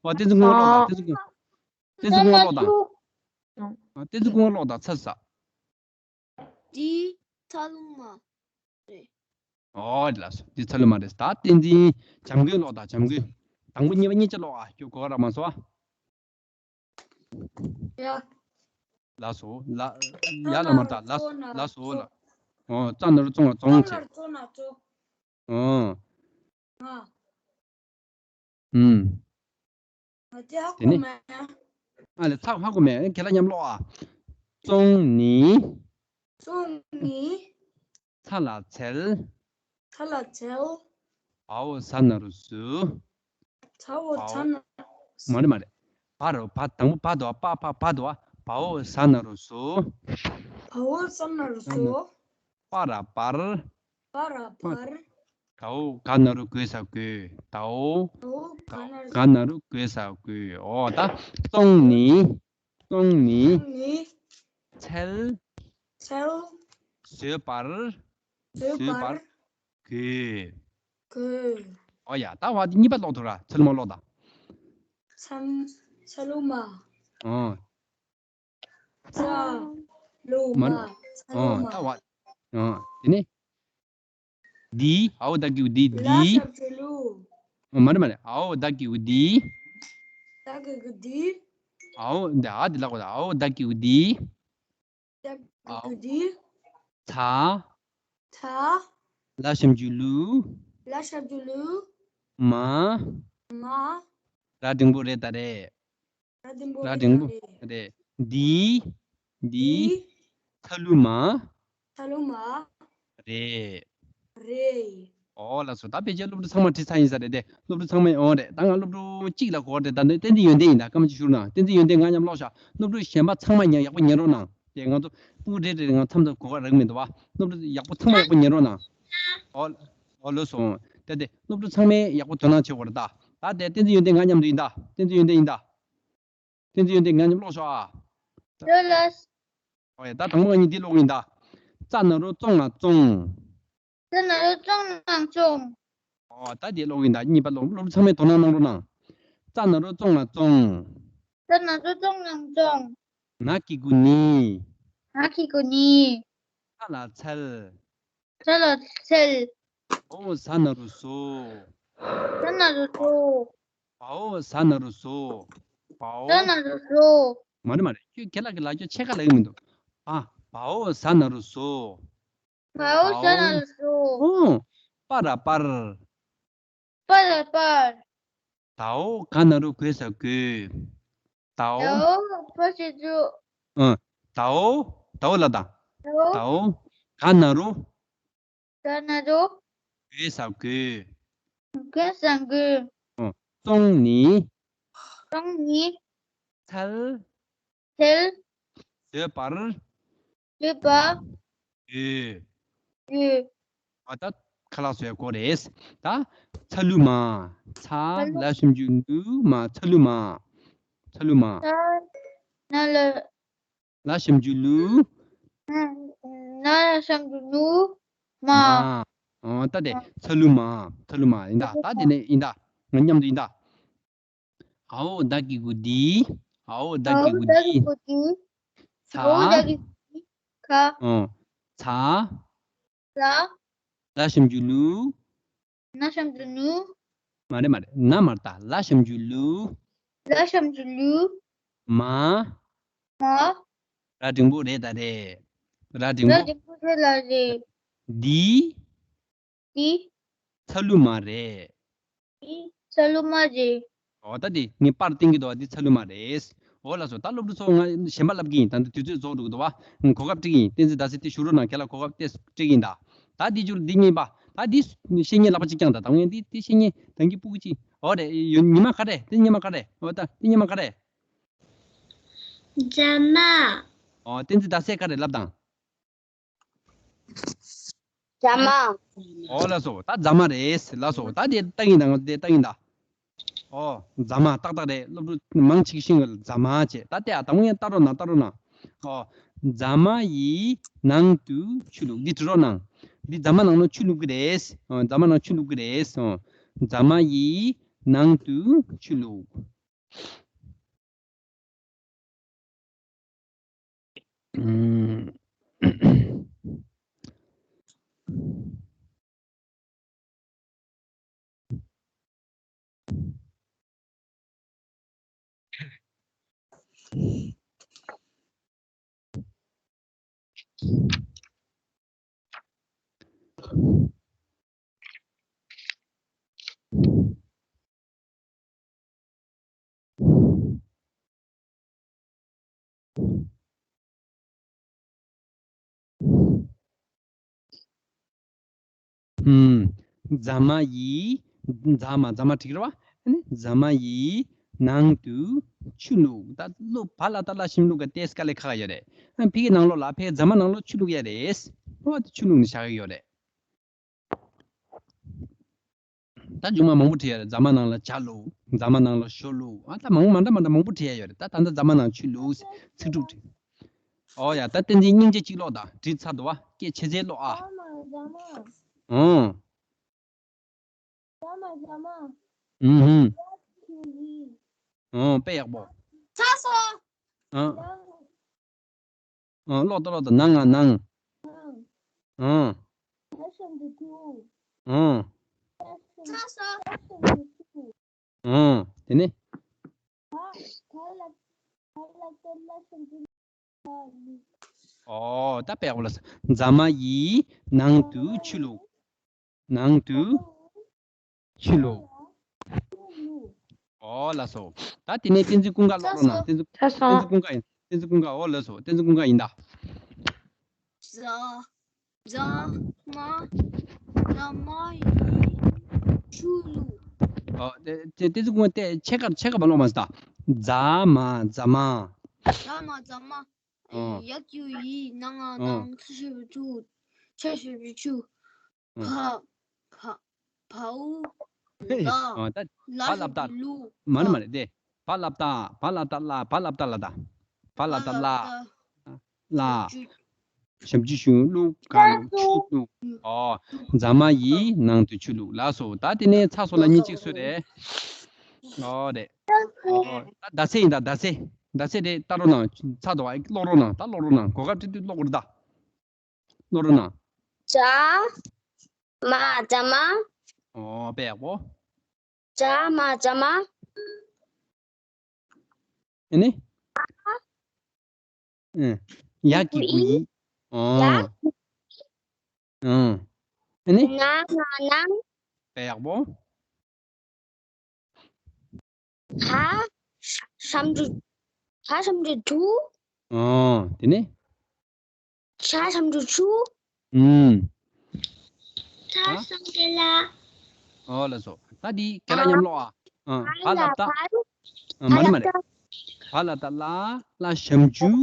ཨོ་བསྟན་འཛིན་སྐུ་ངོ་ཀློག་དང་། བསྟན་འཛིན་སྐུ། བསྟན་འཛིན་སྐུ་ངོ་ཀློག་དང་། ཨ། བསྟན་འཛིན་སྐུ་ངོ་ཀློག་དང་། ཚར་སོང་། འདི་ཚ་ལུ་མ་རེད། ཨོ་ལགས་སོ། འདི་ཚ་ལུ་མ་རེད། ད་བསྟན་འཛིན་བྱམས་མགོན་ཀློག་དང་། བྱམས་མགོན། དང་པོ་གཉིས་པ་གཉིས་ཆ་ཀློག་ཨ། ཁྱོད་གོ་བ་རག་མ་སོང་ཨ། ཡ། ལགས་སོ། ལ། ཡ་ལ་མ་རེད་ད། ལ། ལགས་སོ་ལ། ཨོ། ཙ་ན་རོ་བཙོང་ལ་བཙོང་བྱས། ཨོ། ང་། ཨུམ། ང་དེ་ཧ་གོ་མེད། ཨ་ལས། ཚ་ཧ་གོ་མེད། ཁྱེད་རང་མཉམ་ཀློག་ཨ། བཙོང་ནི། བཙོང་ནི། ཚ་ལ་འཚལ། ཚ་ལ་འཚལ། བ་བོ་ཟ་ན་རོ་བཟོ། བ་བོ་ཟ་ན། མ་རེད་མ་རེད། བ་རོ་བ། དང་པོ་བ་འདུག་བ། པ་ཕ་བ་འདུག་བ། བ་བོ་ཟ་ན་རོ་བཟོ། བ་བོ་ཟ་ན་རོ་བཟོ། པ་ར་པར། པ་ར་པར། ད་འོ་ག་ན་རོ་དགོས་ས་དགོས། ད་འོ་ད་འོ་ག་ན་རོ་ག་ན་རོ་དགོས་ས་དགོས། ཨོ་ད་བཙོང་ནི། བཙོང་ནི། བཙོང་ནི། འཚལ། འཚལ། བཟོད་པར། བཟོད་པར། དགོས། དགོས། ཨོ་ཡ། ད་བ་འདི་གཉིས་པ་ཀློག་ཐུབ་ར། ཚ་ལུ་མ་ཀློག་དང་། ཚ། ཚ་ལུ་མ། ཨོ། ཚ་ལུ་མ། མ་རེད། ཚ་ལུ་ཨོ་མ། ད་བ། ཨོ་དེ་ནས། འདི། འ་འོག་བཏགས་ཀྱི་འོག་འདི། ལ་འདི། ཞབས་ཀྱུ་ལུ། ཨོ་མ་རེད་མ་རེད། འ་འོག་བཏགས་ཀྱི་འོག་འདི། བཏགས་ཀྱི་འོག་འདི། འ་འོག་འདི། འ་འདི་ལ་གོ། འ་འོག་བཏགས་ཀྱི་འོག་འདི། བཏགས་ཀྱི་འོག་འདི། ཚ། ཚ། ལ་ཞབས་ཀྱུ་ལུ། ལ་ཞབས་ཀྱུ་ལུ། མ། མ། ར་འགྲེང་བུ་རེ་ད་རེད། ར་འགྲེང་བུ་ར་རེ་འགྲེང་ད་བུ་རེད། རེད། འདི། འདི། འདི། ཚ་ལུ་མ། ཚ་ལུ་མ། རེད། རེད། ཨོ་ལགས་སོ། ད་ཕལ་ཆེར་སློབ་ཕྲུག་ཚང་མ་བྲིས་ཚར་ཡིན་ས་རེད་དེ། སློབ་ཕྲུག་ཚང་མ་ཨོ་རེད། ད་ང་སློབ་ཕྲུག་གཅིག་ལ་གོ་བ་རེད། ད་ནི་བསྟན་འཛིན་ཡོན་ཏན་ཡིན། ད་སྐར་མ་གཅིག་བཞུགས་ན། བསྟན་འཛིན་ཡོན་ཏན་ང་མཉམ་ཀློག་ཤག་སློབ་ཕྲུག་གཞན་པ་ཚང་མ་ཡང་ཡག་པོ་ཉན་རོགས་གནང་། དེ་ང་ཚོ་ཕྲུ་གུ་རེ་རེ་ང་མཚམས་མཚམས་གོ་བ་རག་མི་འདུག་བ། སློབ་ཕྲུག་ཡག་པོ་ཚང་མ་ཡག་པོ་ཉན་རོགས་གནང་། ཨོ། ཨོ་ལགས་སོ། དེ་དེ་སློབ་ཕྲུག་ཚང་མས་ཡག་པོ་དོ་སྣང་བྱེད་དགོས་རེད་ད། ད་དེ་བསྟན་འཛིན་ཡོན་ཏན་ང་མཉམ་དུ་ཡིན་ད། བསྟན་འཛིན་ཡོན་ཏན་ཡིན་ད། བསྟན་འཛིན་ཡོན་ཏན་ང་མཉམ་ཀློག་ཤོག་ཨ། ཡོད་ལགས། ཨོ་ཡ། ད་དང་པོ་ང་གཉིས་འདི་ཀློག་གི་ཡིན་ད། ཙ་ན་རོ་ཙོ་ང་ཙོང་། ཙ་ན་རོ་ཙོ་ང་ཙོང་། ཨོ་ད་འདི་ཀློག་གི་ཡིན་ད། གཉིས་པ་ཀློག་སློབ་ཕྲུག་ཚང་མས་དོ་སྣང་གནང་རོགས་གནང་། ཙ་ན་རོ་ཙོ་ང་ཙོང་། ཙ་ན་རོ་ཙོ་ང་ཙོང་། ན་གི་གུ་ནི། ན་གི་གུ་ནི། ཚ་ལ་ཚལ། ཚ་ལ་ཚལ། བ་འོག་ཟ་ན་རོ་ཟོ། ཟ་ན་རོ་ཟོ། བ་འོག་ཟ་ན་རོ་ཟོ། བ་འོག་ཟ་ན་རོ་ཟོ། མ་རེད་མ་རེད། ཁྱོད་ཁྱེད་ལ་གི་ལ་ཁྱོད་ཕྱེད་ཀ་ལ་གི་མི་འདུག་ཨ། བ་འོག་ཟ་ན་རོ་ཟོ། བ་འོག་ཟ་ན་རོ་ཟོ། ཨོ། པ་ར་པར། པ་ར་པར། ད་འོག་ག་ན་རོ་གོ་ས་གོས། ད་འོག་ད་འོག་ཕ་ཤི་ཇུ། ཨ། ད་འོག་ད་འོག་ལ་ད། ད་འོག་ད་འོག་ག་ན་རོ། ག་ན་རོ། གོས་ས་གོས། གོས་ས་གོས། ཨ། ཙོང་ནི། ཙོང་ནི། ཚལ། ཚལ། ཟོས་པར། ཟོས་པ། ཡོད། ཡོད། ཨ་ད་ཁ་ལག་བཟོས་གོ་རེད། ད་ཚ་ལུ་མ། ཚ་ཚ་ལུ་ལ་ཞབས་ཀྱུ་ལུ་མ། ཚ་ལུ་མ། ཚ་ལུ་མ། ཚ་ན་ལ། ལ་ཞབས་ཀྱུ་ལུ། ན་ལ་ཞབས་ཀྱུ་ལུ། མ། མ། ཨོ་ད་དེ་ཚ་ལུ་མ། ཚ་ལུ་མ་ཡིན་ད། ད་དེ་ནས་ཡིན་ད། ང་མཉམ་དུ་ཡིན་ད། ཨའོ་ད་གི་གུ་དི། ཨའོ་ད་གི་གུ་དི། ཨའོ་ད་གི་གུ་དི། ཚ། ཨའོ་ད་གི་གུ་དི། ཁ། ཨོ། ཚ། ཚ། ལ་ཞབས་ཀྱུ་ལུ། ན་ཞབས་ཀྱུ་ལུ། མ་རེད་མ་རེད། ན་མ་རེད་ད། ལ་ཞབས་ཀྱུ་ལུ། ལ་ཞབས་ཀྱུ་ལུ། མ། མ། ར་འགྲེང་བུ་རེ་ད་རེད། ར་འགྲེང་ར་བུ། འགྲེང་བུ་རེ་ད་རེད། འདི། འདི། ཚ་ལུ་མ་རེད། འདི་ཚ་ལུ་མ་རེད། འོ་ད་འདི་ངས་པར་བསྟན་གྱི་འདུག་འདི་ཚ་ལུ་མ་རེད། འོ་ལགས་སོ། ད་སློབ་ཕྲུག་ཚོ་ང་གཞན་པ་ལབ་ཀྱི་ཡིན། ད་འདི་དུས་ཚོད་རྫོགས་འགྲོ་གི་འདུག་བ། གོ་སྐབས་སྤྲད་ཀྱི་ཡིན། བསྟན་འཛིན་ཟླ་ཟེར་དེ་ཞུ་རོགས་གནང་། ཁྱེད་ལ་གོ་སྐབས་དེ་སྤྲད་ཀྱི་ཡིན་ད། ད་འདི་བསྒྱུར་འདི་གཉིས་པ། ད་འདི་བཤེས་གཉེན་ལག་པ་གཅིག་རྐྱང་ད། ད་ངས་འདི་འདི་བཤེས་གཉེན་ད་གིན་སྤུ་གུ་གཅིག་འོ་རེད། ཡོད། ཉི་མ་ག་རེ། འདི་ཉི་མ་ག་རེ། འོ་ད་འདི་ཉི་མ་ག་རེ། རྫ་མ། འོ་བསྟན་འཛིན་ཟླ་ཟེར་ག་རེ་ལབ་དང་། རྫ་མ། ཨོ་ལགས་སོ། ད་རྫ་མ་རེད། ལགས་སོ། ད་དེ་ལྟ་གིན་ད། ང་དེ་ལྟ་གིན་ད། ཨོ། རྫ་མ་ཏག་ཏག་རེད། སློབ་ཕྲུག་མང་ཆེ་ཤིང་གི་རྫ་མ་བྱས། ད་དེ་ཨ་དང་པོ་ཡང་ལྟ་རོགས་གནང་། ལྟ་རོགས་གནང་། ཨོ། རྫ་མ་ཡི་ནང་དུ་ཆུ་བླུགས། འདི་བྲི་རོགས་གནང་། འདི་རྫ་མ་ནང་ལ་ཆུ་བླུགས་ཀྱི་རེད། ཨོ། རྫ་མ་ནང་ཆུ་བླུགས་ཀྱི་རེད། ཨོ། རྫ་མ་ཡི་ནང་དུ་ཆུ་བླུགས། ཨུམ། རྫ་མ་ཡི། རྫ་མ་རྫ་མ་འགྲིག་རེད་བ། ཨ་ནི་རྫ་མ་ཡི་ནང་དུ་ཆུ་བླུགས། ད་བླུགས་པ་ལ་ད་ལ་ཞིམ་བླུགས་ག་ཏེས་དཀའ་ལས་ཁག་ཡོད་རེད། ཨ་ཕ་གི་ནང་ལོགས་ལ་ཕ་གི་རྫ་མ་ནང་ལོགས་ཆུ་བླུགས་ཡ་རེད། ཨོ་དེ་ཆུ་བླུགས་ནས་བཞག་གི་ཡོད་རེད། ད་མཇུག་མ་མང་པོ་བྲིས་ཡ་རེད། རྫ་མ་ནང་ལ་ཇ་བླུགས། རྫ་མ་ནང་ལ་ཞོ་བླུགས། ཨ་ད་མང་པོ་མ་འདྲ་མ་འདྲ་མང་པོ་བྲིས་ཡ་ཡོད་རེད། ད་ད་ལྟ་རྫ་མ་ནང་ཆུ་བླུགས་ཚིག་དྲུག་བྲིས། ཨོ་ཡ། ད་བསྟན་འཛིན་སྙིང་རྗེ་གཅིག་ཀློག་དང་། བྲིས་ཚར་འདུག་བ། སྐད་ཆེ་ཆེ་ཀློག་ཨ། རྫ་མ། རྫ་མ། ཨོ། རྫ་མ་རྫ་མ། ཨུ་ཧུམ། ཨོ་དཔེ་ཡག་པོ། ཚ་སོ། ཨ། ཨ་ཀློག་ད་ཀློག་ད། ནང་ང་ནང་། ཨ། ཨ། དེ་ནས། ཨོ་ད་དཔེ་ཡག་པོ་ལ། རྫ་མ་ཡི་ནང་དུ་ཆུ་བླུགས། ནང་དུ་ཆུ་བླུགས། ཨོ་ལགས་སོ། ད་དེ་ནས་བསྟན་འཛིན་ཀུན་དགའ་ཀློག་རོགས་གནང་། བསྟན་འཛིན། ཆ་བསྟན་འཛིན་ཀུན་དགའ་ཡིན། བསྟན་འཛིན་ཀུན་དགའ། ཨོ་ལགས་སོ། བསྟན་འཛིན་ཀུན་དགའ་ཡིན་ད། ཟ། ཟ་མ། ཟ་མ་ཡིས་ཆུ་བླུགས། ཨོ་དེ་དེ་བསྟན་འཛིན་ཀུན་དགའ་དེ་ཕྱེད་ཀར་ཕྱེད་ཀར་མ་ཀློག་མ་ཟེར་ད། ཟ་མ། ཟ་མ། ཟ་མ། ཟ་མ། ཨོ། ཡ་གི་གུ་ཡི། ན་ང་ཨོ་ནང་། ཚ་ཞབས་ཀྱུ་ཐུ། ཆ་ཞབས་ཀྱུ་ཆུ། ཨོ། བ། བ། བའོ། ཧེ། ལ། ཨོ་ད། ལ་བ་ལབ་ད། ཞབས་ཀྱུ་ལུ། མ་རེད་མ་རེད་དེ། བ་ལབ་ད། བ་ལབ་ད་ལ། བ་ལབ་ད་ལ་ད། བ་ལབ་ད་ལ། ལ། ཞབས་ཀྱུ་ཞབས་ཀྱུ་ཞུ། བླུགས། ག་བླུགས། ཆུ་བླུགས། ཨོ། ཟ་མ་ཡིས་ནང་དུ་ཆུ་བླུགས། ལགས་སོ། ད་དེ་ནས་ཚེག་སོགས་ལ་གཉིས་གཅིག་སུ་རེད། ཨོ་རེད། ཨོ་ད་ཟླ་ཚེས་ཡིན་ད། ཟླ་ཚེས། ཟླ་ཚེས་རེད། ལྟ་རོགས་གནང་། ཚེག་འདུག་བ། ཀློག་རོགས་གནང་། ད་ཀློག་རོགས་གནང་། གོ་སྐབས་སྤྲད་དུས་ཀློག་དགོས་རེད་ད། ཀློག་རོགས་གནང་། ཟ་མ། ཟ་མ། ཨོ་དཔེ་ཡག་པོ། ཟ་མ། ཟ་མ། ཨེ་ནི། ཨ། ཨེ། ཡ་གི་གུ་ཡི། ཨོ། ཡ། ཨ། ཨེ་ནི། ན་ང་ནང་། དཔེ་ཡག་པོ། ད་ཞབས་ཀྱུ། ད་ཞབས་ཀྱུ་དུ། ཨོ་དེ་ནས། ཆ་ཞབས་ཀྱུ་ཆུ། ཨུམ། ད་ད་ཞབས་ཀྱུ་ལ། ཨོ་ལགས་སོ། ད་འདི་ག་ལ་མཉམ་ཀློག་ཨ། ཨ། བ་ལབ་ད། ཨ། མ་རེད་མ་རེད། བ་ལབ་ད་ལ། ལ་ཞབས་ཀྱུ།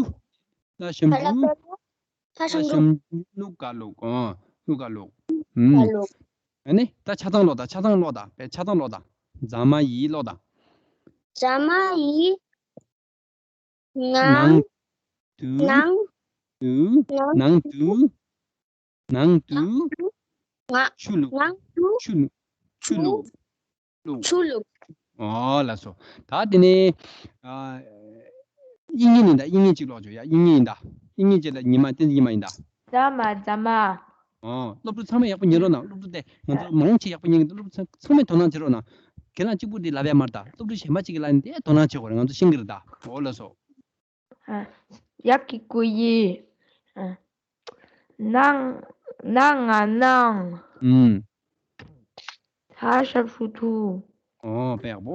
ལ་ཞབས་ཀྱུ། ལ་ཞབས་ཀྱུ། བླུགས། ག་བླུགས། ཨོ། བླུགས། ག་བླུགས། ཨུམ། ཨ་ནི་ད་ཆ་ཚང་ཀློག་ད། ཆ་ཚང་ཀློག་ད། པའི་ཆ་ཚང་ཀློག་ད། ཟ་མ་ཡིས་ཀློག་ད། ཟ་མ་ཡིས། ནང་། ནང་དུ། ནང་། དུ། ནང་དུ། ནང་དུ། ང་། ཆུ་བླུགས། ནང་དུ། ཆུ་བླུགས། ཆུ་བླུགས། བླུགས། ཆུ་བླུགས། ཨོ་ལགས་སོ། ད་དེ་ནས། ཨ། དབྱིག་གཉེན་ཡིན་ད། དབྱིག་གཉེན་གཅིག་ཀློག་ཆོག་ཡ། དབྱིག་གཉེན་ཡིན་ད། དབྱིག་གཉེན་གཅིག་ལ་ཉི་མ། བསྟན་འཛིན་ཉི་མ་ཡིན་ད། ཟ་མ། ཟ་མ། ཨོ། སློབ་ཕྲུག་ཚང་མས་ཡག་པོ་ཉན་རོགས་གནང་། སློབ་ཕྲུག་དེ་ང་ཚོ་མང་ཆེ་ཡག་པོ་ཉན་གི་འདུག། སློབ་ཕྲུག་ཚང་མས་དོ་སྣང་བྱེད་རོགས་གནང་། ཁྱེད་རང་གཅིག་པུ་དེ་ལབ་ཡ་མ་རེད་ད། སློབ་ཕྲུག་གཞན་པ་གཅིག་གིས་ལབ་ན་དེ་དོ་སྣང་བྱེད་དགོས་རེད། ང་ཚོ་ཤེས་ཀྱི་རེད་ད། ཨོ་ལགས་སོ། ཨ། ཡ་གི་གུ་ཡི། ཨ། ན། ན་ང་ནང་། ཨུམ། ད་ཞབས་ཀྱུ་དུ། ཨོ་དཔེ་ཡག་པོ།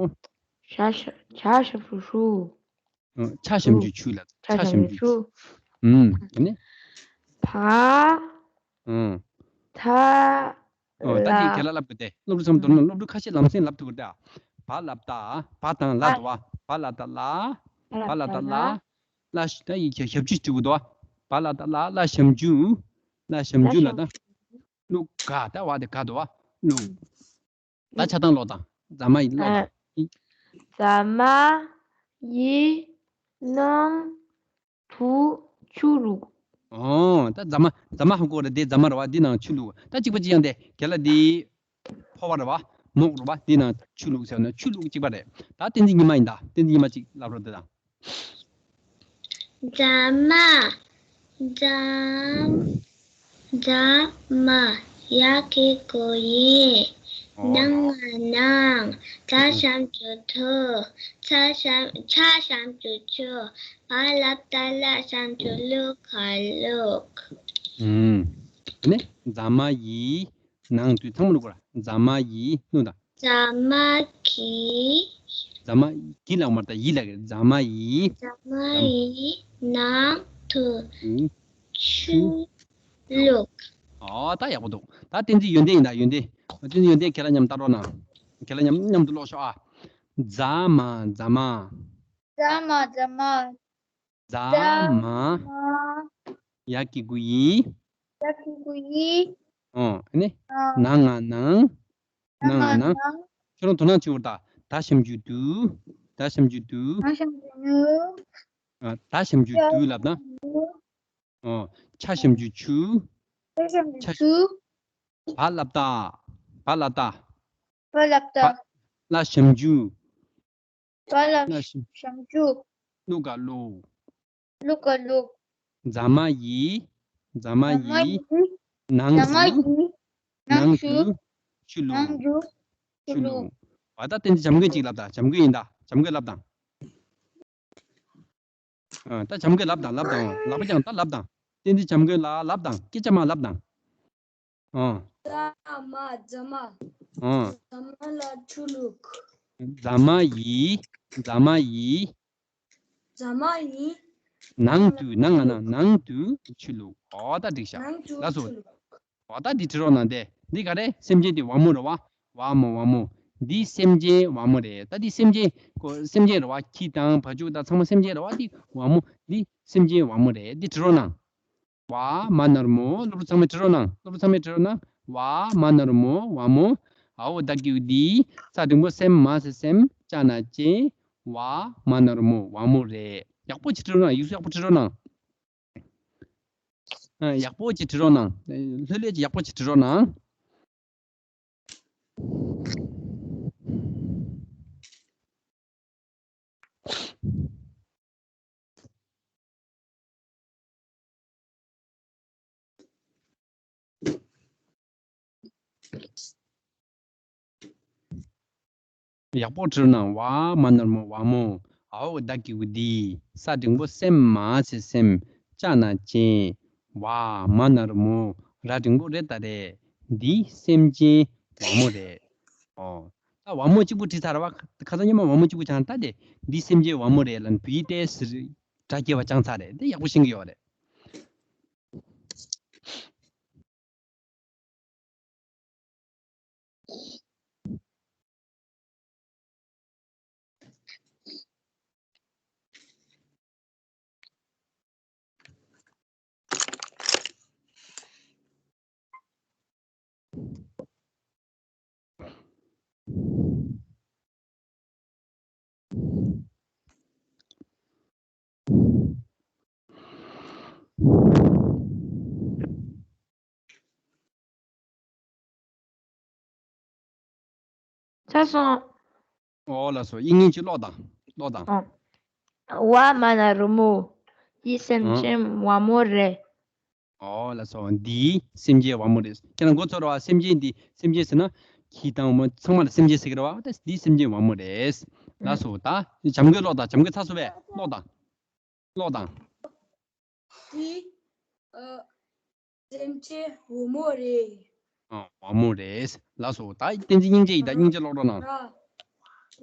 ཆ་ཞབས། ཆ་ཞབས་ཀྱུ་ཆུ། ཨ། ཆ་ཞབས་ཀྱུ་ཆུ་ལ། ཆ་ཆ་ཞབས་ཞབས་ཀྱུ་ཀྱུ་ཆུ། ཆུ། ཨུམ། དེ་ནས། བ། ཨུམ། ད། ཨོ་ད་དེ་ལ། ག་ལ་ལབ་དགོས་ཏེ། སློབ་ཕྲུག་ཚང་མ་དོ་སྣང་། སློབ་ཕྲུག་ཁ་ཤས་ལམ་སེང་ལབ་ཐུབ་ཀྱི་རེད་ད། བ་ལབ་ད། བ་དང་ལ་འདུག་བ། བ་ལ་ད་ལ། བ་ལ་ད་ལ། ལ་ཞབས། ད་ཡི་གེ་ཞབས་ཀྱུ་ཞིག་འདུག་བ། བ་ལ་ད་ལ། ལ་ཞབས་ཀྱུ། ལ་ཞབས་ཀྱུ་ལ་ད། བླུགས། ག་ད་བ་དེ་ག་འདུག་བ། བླུགས། ད་ཆ་ཚང་ཀློག་དང་། ཟ་མ་ཡིས་ཀློག་དང་། ཨ། ཟ་མ་ཡིས་ནང་དུ་ཆུ་བླུགས། ཨོ། ད་ཟ་མ། ཟ་མ་ཧ་གོ་རེད། དེ་ཟ་མ་རེད་བ། འདི་ནང་ཆུ་བླུགས། ད་གཅིག་པ་གཅིག་རྐྱང་དེ་ག་ལ། འདི་ཕོར་པ་རེད་བ། མོག་རེད་བ། འདི་ནང་ཆུ་བླུགས་ཟེར་ན་ཆུ་བླུགས་གཅིག་པ་རེད། ད་བསྟན་འཛིན་ཉི་མ་ཡིན་ད། བསྟན་འཛིན་ཉི་མ་གཅིག་ལབ་རོགས་དེ་དང་། ཟ་མ། ཟ། ཟ་མ། ཡ་གི་གུ་ཡི། ཨོ། ན་ང་ནང་། ད་ཨ། ཞབས་ཀྱུ་དུ། ཆ་ཞབས། ཆ་ཞབས་ཀྱུ་ཆུ། བ་ལ་ད་ལ་ཞབས་ཀྱུ་བླུགས། ག་བླུགས། ཨུམ། དེ་ནས་ཟ་མ་ཡིས་ནང་དུ། ཚང་མ་བླུགས་དགོས་ར། ཟ་མ་ཡིས། བླུགས་དང་། ཟ་མ་གིས། ཟ་མ་གིས་ལབ་མ་རེད་ད། ཡིས་ལབ་ཀྱི་རེད། ཟ་མ་ཡིས། ཟ་མ་ཡིས་ནང་དུ། ཨུམ། ཆུ། ཆུ། བླུགས། ཨོ་ད་ཡག་པོ་འདུག། ད་བསྟན་འཛིན་ཡོན་ཏན་ཡིན་ད། ཡོན་ཏན། བསྟན་འཛིན་ཡོན་ཏན་ཁྱེད་རང་མཉམ་ལྟ་རོགས་གནང་། ཁྱེད་རང་མཉམ་མཉམ་དུ་ཀློག་ཤོག་ཨ། ཟ་མ། ཟ་མ། ཟ་མ། ཟ་མ། ཟ་མ། ཡ་གི་གུ་ཡི། ཡ་གི་གུ་ཡི། ཨོ་ཨ་ནི། ཨ། ན་ང་ནང་། ན་ང་ནང་། ཁྱོད་རང་དོ་སྣང་བྱེད་དགོས་རེད་ད། ད་ཞབས་ཀྱུ་དུ། ད་ཞབས་ཀྱུ་དུ། ད་ཞབས་ཀྱུ་དུ། ཨ། ད་ཞབས་ཀྱུ་དུ་ལབ་ན། ཨོ། ཆ་ཞབས་ཀྱུ་ཆུ། ཆ་ཞབས་ཀྱུ་ཆུ། བ་ལབ་ད། བ་ལ་ད། བ་ལབ་ད། བ། ལ་ཞབས་ཀྱུ། བ་ལ་ལ་ཞབས། ཞབས་ཀྱུ། བླུགས། ག་བླུགས། བླུགས། ག་བླུགས། ཟ་མ་ཡིས། ཟ་མ་ཟ་མ་ཡིས། ཡིས། ནང་དུ། ཟ་མ་ཡིས། ནང་དུ། ནང་དུ། ཆུ་བླུགས། ནང་དུ། ཆུ་ཆུ་བླུགས། བླུགས། ཨ་ད་བསྟན་འཛིན་བྱམས་མགོན་གཅིག་ལབ་དང་། བྱམས་མགོན་ཡིན་ད། བྱམས་མགོན་ལབ་དང་། ཨ། ད་བྱམས་མགོན་ལབ་དང་། ལབ་དང་། ལབ་པ་ཀྱང་ད་ལབ་དང་། བསྟན་འཛིན་བྱམས་མགོན་ལ་ལབ་དང་། སྐད་ཆ་མ་ལབ་དང་། ཨ། ཛ་མ་ཛ་མ། ཨང་། ཛ་མ་ལ་ཆུ་བླུགས། ཛ་མ་ཡིས། ཛ་མ་ཡིས། ཛ་མ་ཡིས། ནང་དུ། ནང་ང་ན། ནང་དུ་ཆུ་བླུགས། འོ་ད་འགྲིག་ཤག་ནང་དུ་ལགས་སོ། ཆུ་བླུགས། འོ་ད་འདི་བྲི་རོགས་གནང་། དེ་འདི་ག་རེ། སེམས་ཅན་དེ་བ་མོ་རེད་བ། བ་མོ་བ་མོ། འདི་སེམས་ཅན་བ་མོ་རེད། ད་འདི་སེམས་ཅན་ཁོ་སེམས་ཅན་རེད་བ། ཁྱི་དང་བ་ཕྱུགས་དང་ཚང་མ་སེམས་ཅན་རེད་བ། འདི་བ་མོ། འདི་སེམས་ཅན་བ་མོ་རེད། འདི་བྲི་རོགས་གནང་། བ་མ་ན་རོ་མོ། སློབ་ཕྲུག་ཚང་མས་བྲི་རོགས་གནང་། སློབ་ཕྲུག་ཚང་མས་བྲི་རོགས་གནང་། བ་མ་ན་རོ་མོ། བ་མོ། འ་འོག་ད་གི་གུ་འདི། ས་འགྲེང་བུ་སེམ། མ་ས་སེམས། ཅ་ན་ཅན། བ་མ་ན་རོ་མོ། བ་མོ་རེད། ཡག་པོ་ཅིག་བྲི་རོགས་གནང་། ཡིག་གཟུགས་ཡག་པོ་བྲི་རོགས་གནང་། ཨ། ཡག་པོ་ཅིག་བྲི་རོགས་གནང་། ལྷོད་ལྷོད་ཅིག་ཡག་པོ་ཅིག་བྲི་རོགས་གནང་། ཡག་པོ་བྲི་རོགས་གནང་། བ་མ་ན་རོ་མོ། བ་མོ། འ་འོག་ད་གི་གུ་འདི། ས་འགྲེང་བུ་སེམ། མ་ས་སེམས། ཅ་ན་ཅན། བ་མ་ན་རོ་མོ། ར་འགྲེང་བུ་རེ་ད་རེད། འདི་སེམས་ཅན་བ་མོ་རེད། ཨོ། ད་བ་མོ་གཅིག་པུ་བྲིས་ཚར་བ། ཁ་སང་ཉི་མ་བ་མོ་གཅིག་པུ་སྦྱངས། ད་དེ་འདི་སེམས་ཅན་བ་མོ་རེད་ལབ་ནས་བོད་ཡིག་ཏོག་ཙམ་སྒྲ་རྒྱས་པ་སྦྱངས་ཚར་རེད། དེ་ཡག་པོ་ཤེས་ཀྱི་ཡོད་རེད། ཚར་སོང་། ཨོ་ལགས་སོ། དབྱིག་གཉེན་གྱིས་ཀློག་དང་། ཀློག་དང་། ཨོ། བ་མ་ན་རོ་མོ། འདི་སེམས་ཨོ། ཅན་བ་མོ་རེད། ཨོ་ལགས་སོ། འདི་སེམས་ཅན་བ་མོ་རེད། ཁྱེད་རང་མགོ་ཚོས་རེད་བ། སེམས་ཅན་འདི། སེམས་ཅན་ཟེར་ན་ཁྱི་དང་མོ་ཚང་མ་ལ་སེམས་ཅན་ཟེར་གི་རེད་བ། ད་འདི་སེམས་ཅན་བ་མོ་རེད། ལགས་སོ། ད་བྱམས་མགོན་ཀློག་དང་། བྱམས་མགོན་ཚར་སོང་བས། ཀློག་དང་། ཀློག་དང་། འདི། ཨ། སེམས་ཅན་བུ་མོ་རེད། ཨ། བ་མོ་རེད། ལགས་སོ། ད་བསྟན་འཛིན་སྙིང་རྗེ་ཡིན་ད། སྙིང་རྗེ་ཀློག་རོགས་གནང་། ར།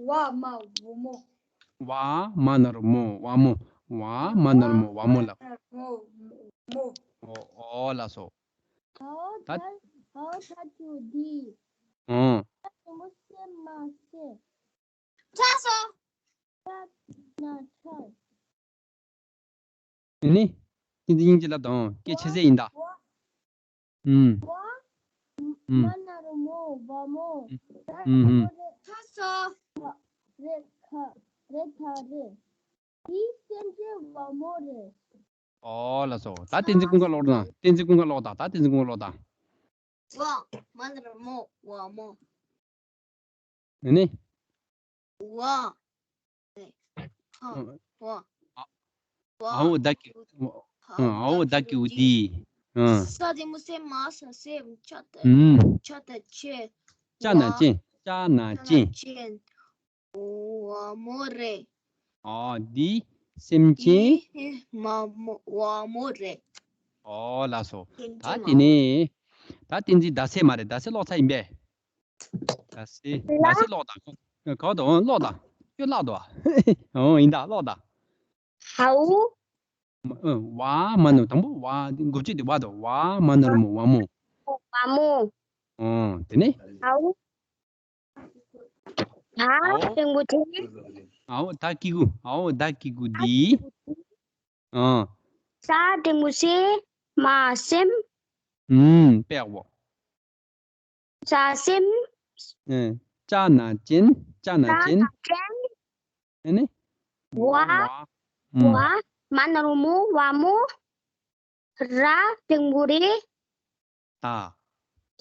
བ་མ་བུ་མོ། བ་མ་ན་རོ་མོ། བ་མོ། བ་མ་ན་རོ་མོ། བ་མོ་ལ། བ་མ་ན་རོ་མོ། བ་མོ། ཨོ། ཨོ་ལགས་སོ། འ་འོག་ད། འ་འོག་ད་གི་གུ་འདི། ཨང་། ས་འགྲེང་བུ་སེ་མ་སེ། ཚར་སོང་། ཅ་ན་ཅན། ཨ་ནི། བསྟན་འཛིན་སྙིང་རྗེ་ལབ་དང་། སྐད་ཆེ་ཟེར་ཡིན་ད། བ། ཨུམ། བ། ཨུམ། མ་ན་རོ་མོ། བ་མོ། ཨུམ། ཨུམ། ཨུམ། ཚར་སོང་། རེ་ཁ། རེ་ད་རེད། འདི་སེམས་ཅན་བ་མོ་རེད། ཨོ་ལགས་སོ། ད་བསྟན་འཛིན་ཀུན་དགའ་ཀློག་རོགས་གནང་། བསྟན་འཛིན་ཀུན་དགའ་ཀློག་དང་། ད་བསྟན་འཛིན་ཀུན་དགའ་ཀློག་དང་། བ་མ་ན་རོ་མོ། བ་མོ། ཨ་ནི། བ། ཧ། ཨ། བ། ཨ། བ། འ་འོག་ད་གི་གུ། འ། འ་འོག་ད་གི་གུ་འདི། ཨ། ས་འགྲེང་བུ་སེ། མ་ས་སེམས། ཅ་ད། ཨུམ། ཅ་ན་ཅན། ཅ་ན་ཅན། ཅ་ན་ཅན། བ་མོ་རེད། ཨ། འདི་སེམས་ཅན། འདི་མ་མོ། བ་མོ་རེད། ཨོ་ལགས་སོ། ད་དེ་ནས་ད་བསྟན་འཛིན་ཟླ་ཚེས་མ་རེད། ཟླ་ཚེས་ཀློག་ཚར་ཡིན་པས། ཟླ་ཚེས། ཟླ་ཚེས་ཀློག་དང་། ག་བ་དང་། ཀློག་དང་། ཁྱོད་བཀླག་འདུག་ཨ། ཨོ་ཡིན་ད། ཀློག་དང་། ཧའོ། ཨ། བ་མ་ན་རོ། དང་པོ་བ། འགོ་བརྗོད་དེ་བ་དང་། བ་མ་ན་རོ་མོ། བ་མོ། བ་མོ། ཨོ་དེ་ནས། ཧའོ། ད་འོ། འགྲེང་བུ་དེ། འ་འོག་ད་གི་གུ། འ་འོག་ད་གི་གུ་འདི། ཨ། ས་འགྲེང་བུ་སེ། མ་སེམས། ཨུམ། དཔེ་ཡག་པོ། ས་སེམས། ཨེ། ཅ་ན་ཅན། ཅ་ན་ཅན། ཅ་ན་ཅན། ཨ་ནི། བ། བ། ཨུམ། བ། མ་ན་རོ་མོ། བ་མོ། ར་འགྲེང་བུ་རེ། ད།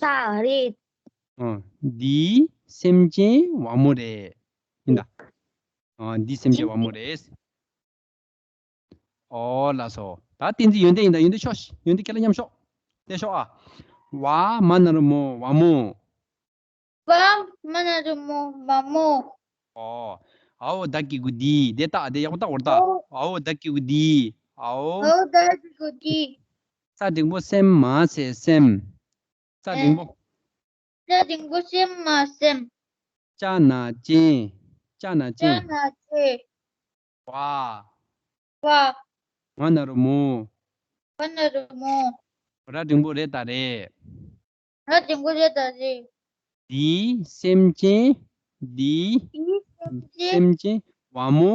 ད་རེད། ཨ། འདི་སེམས་ཅན་བ་མོ་རེད། ཡིན་ད། ཨ། འདི་སེམས་ཅན་བ་མོ་རེད། ཨོ་ལགས་སོ། ད་བསྟན་འཛིན་ཡོན་ཏན་ཡིན་ད། ཡོན་ཏན་ཤོག་ཡོན་ཏན་ཁྱེད་ལ་མཉམ་ཤོག་དེ་ཤོག་ཨ། བ་མ་ན་རོ་མོ། བ་མོ། བ་མ་ན་རོ་མོ། བ་མོ། ཨོ། འ་འོག་ད་གི་གུ་འདི། དེ་ལྟ་དེ་ཡག་པོ་ལྟ། འོར་ལྟ། འ་འོག་ད་གི་གུ་འདི། འ་འོག་འ་འོག་ད་གི་གུ་འདི། ས་འགྲེང་བུ་སེམས། མ་ས་སེམས། ས་འགྲེང་བུ། སྒྲ་འགྲེང་བུ་སེམས་མ་སེམས། ཅ་ན་ཅན། ཅ་ན་ཅན། ཅ་ན་ཅན། བ། བ། མ་ན་རོ་མོ། མ་ན་རོ་མོ། ར་འགྲེང་བུ་རེ་ད་རེད། ར་འགྲེང་བུ་རེ་ད་རེད། འདིའི་སེམས་ཅན། འདིའི་འདིའི་སེམས་ཅན། སེམས་ཅན་བ་མོ།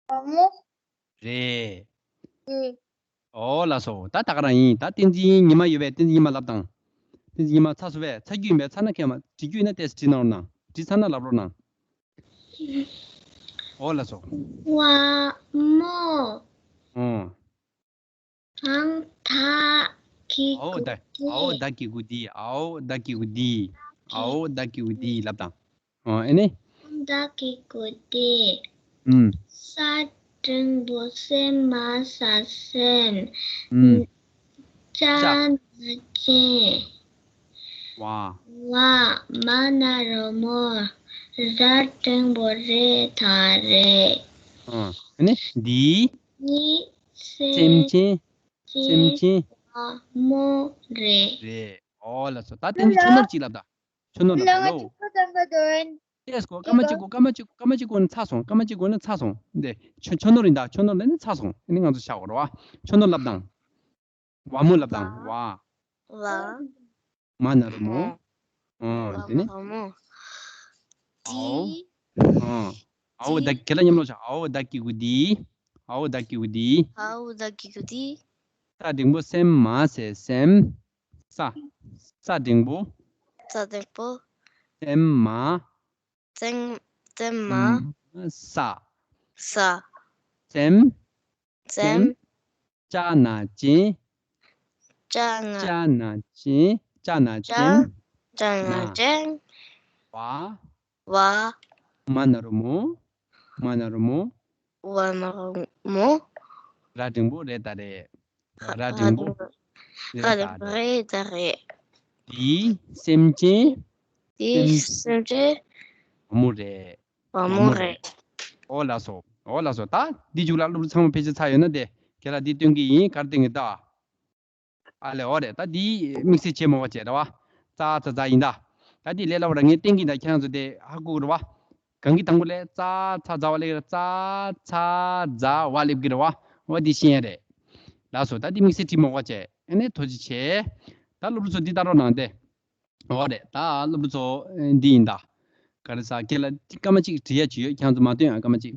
བ་མོ། རེད། རེད། ཨོ་ལགས་སོ། ད་ད་ག་རང་ཡིན། ད་བསྟན་འཛིན་ཉི་མ་ཡོད་པས། བསྟན་འཛིན་ཉི་མ་ལབ་དང་། བསྟན་འཛིན་ཉི་མ་ཚར་སོང་བས། ཚར་རྒྱུ་ཡིན་པས། ཚར་ན་མཁས་མ། བྲིས་རྒྱུ་ཡིན་ན་ཏོག་ཙམ་བྲིས་གནང་རོགས་གནང་། བྲིས་ཚར་ན་ལབ་རོགས་གནང་། ཨོ་ལགས་སོ། བ་མོ། ཨོ། ཨང་ད་གི་ཨའོ་ད། གུ་ཨའོ་ཏི། ད་གི་གུ་ཏི། ཨའོ་ད་གི་གུ་ཏི། ཨའོ་ད་གི་གུ་ཏི་ལབ་དང་། ཨོ་ཨེ་ནི། ཨང་ད་གི་གུ་ཏི། ཨུམ། ས་འགྲེང་བུ་སེ་མ་ས་སེམས། ཨུམ། ཅ་ཅ་ན་ཅན། བ། བ། མ་ན་རོ་མོ། ར་འགྲེང་བུ་རེ་ད་རེད། ཨོ་ཨེ་ནི། འདིའི། འདིའི་སེམས་སེམས་ཅན། སེམས་ཅན། བ་མོ་རེད། རེད། ཨོ་ལགས་སོ། ད་བསྟན་འཛིན་ཆོས་ནོར་གཅིག་ལབ་དང་། ཆོས་ནོར་ལབ་དང་ལོ། ལགས་སོ། ཀྱེས་གོ། སྐར་མ་གཅིག་གོ། སྐར་མ་གཅིག་གོ། སྐར་མ་གཅིག་གོ་ནི་ཚར་སོང་། སྐར་མ་གཅིག་གོ་ནི་ཚར་སོང་། འདི་ཆོས་ཆོས་ནོར་ཡིན་ད། ཆོས་ནོར་ལབ་ནི་ཚར་སོང་། ཨེ་ནི་ང་ཚོ་བཞག་གོ་རེད་བ། ཆོས་ནོར་ལབ་དང་། བ་མོ་ལབ་དང་། བ། བ། མ་ན་རོ་མོ། ཨོ་དེ་ནི། བ་མོ། ཨའོ། ཨོ། ཨའོ་ད་གི་ལ་མཉམ་ལོག་བྱ། ཨའོ་ད་གི་གུ་ཏི། ཨའོ་ད་གི་གུ་ཏི། ཨའོ་ད་གི་གུ་ཏི། ས་འགྲེང་བུ་སེམས་མ་སེ་སེམས། ས། ས་འགྲེང་བུ། ས་འགྲེང་བུ། སེམས་མ། སེམས། སེམས་མ། ས། ས། སེམས། སེམས། ཅ་ན་ཅན། ཅ་ན། ཅ་ན་ཅན། ཅ་ན་ཅན། ཅ་ན་ཅན། བ། བ། མ་ན་རོ་མོ། མ་ན་རོ་མོ། བ་ན་རོ་མོ། ར་འགྲེང་བུ་རེ་ད་རེད། ར་འགྲེང་བུ་རེ་ད་རེད། རེ་ད་རེད། དེའི་སེམས་ཅན། དེའི་སེམས་ཅན། བ་མོ་རེད། བ་མོ་རེད། ཨོ་ལགས་སོ། ཨོ་ལགས་སོ། ད་འདི་མཇུག་ལ་སློབ་ཕྲུག་ཚང་མ་ཕལ་ཆེར་ཚར་ཡོད་ན། དེ་ཁྱེད་ལ་འདི་སྟོན་གྱི་ཡིན། ག་རེ་སྟོན་གྱི་ད། ཨ་ལས། ཨོ་རེད། ད་འདི་དམིགས་བསལ་བྱེད་མོ་བ་བྱས་རེད་བ། ཙ་ཚ་ཛ་ཡིན་ད། ད་འདི་ལས་སླ་བོ་ར། ངས་བསྟན་གྱི་ད། ཁྱེད་རང་ཚོ་དེ་ཧ་གོ་གི་རེད་བ། གང་གི་དང་པོ་ལས་ཙ་ཚ་ཛ་བ་སླེབས་ཀྱི་རེད། ཙ་ཚ་ཛ་བ་སླེབས་ཀྱི་རེད་བ། འོ་འདི་ཤེས་ཡ་རེད། ལགས་སོ། ད་འདི་དམིགས་བསལ་བྲིས་མོ་བ་བྱས། ཨ་ནི་ཐུགས་རྗེ་ཆེ། ད་སློབ་ཕྲུག་ཚོ་འདི་ལྟ་རོགས་གནང་སྟེ། འོ་རེད། ད་སློབ་ཕྲུག་ཚོ་འདི་ཡིན་ད། ག་རེ་ཟ། ཁྱེད་ལ་སྐར་མ་གཅིག་བྲིས་ཡ་ཅིག་ཡོད། ཁྱེད་ཚོ་མ་སྟོན་ཨ། སྐར་མ་གཅིག།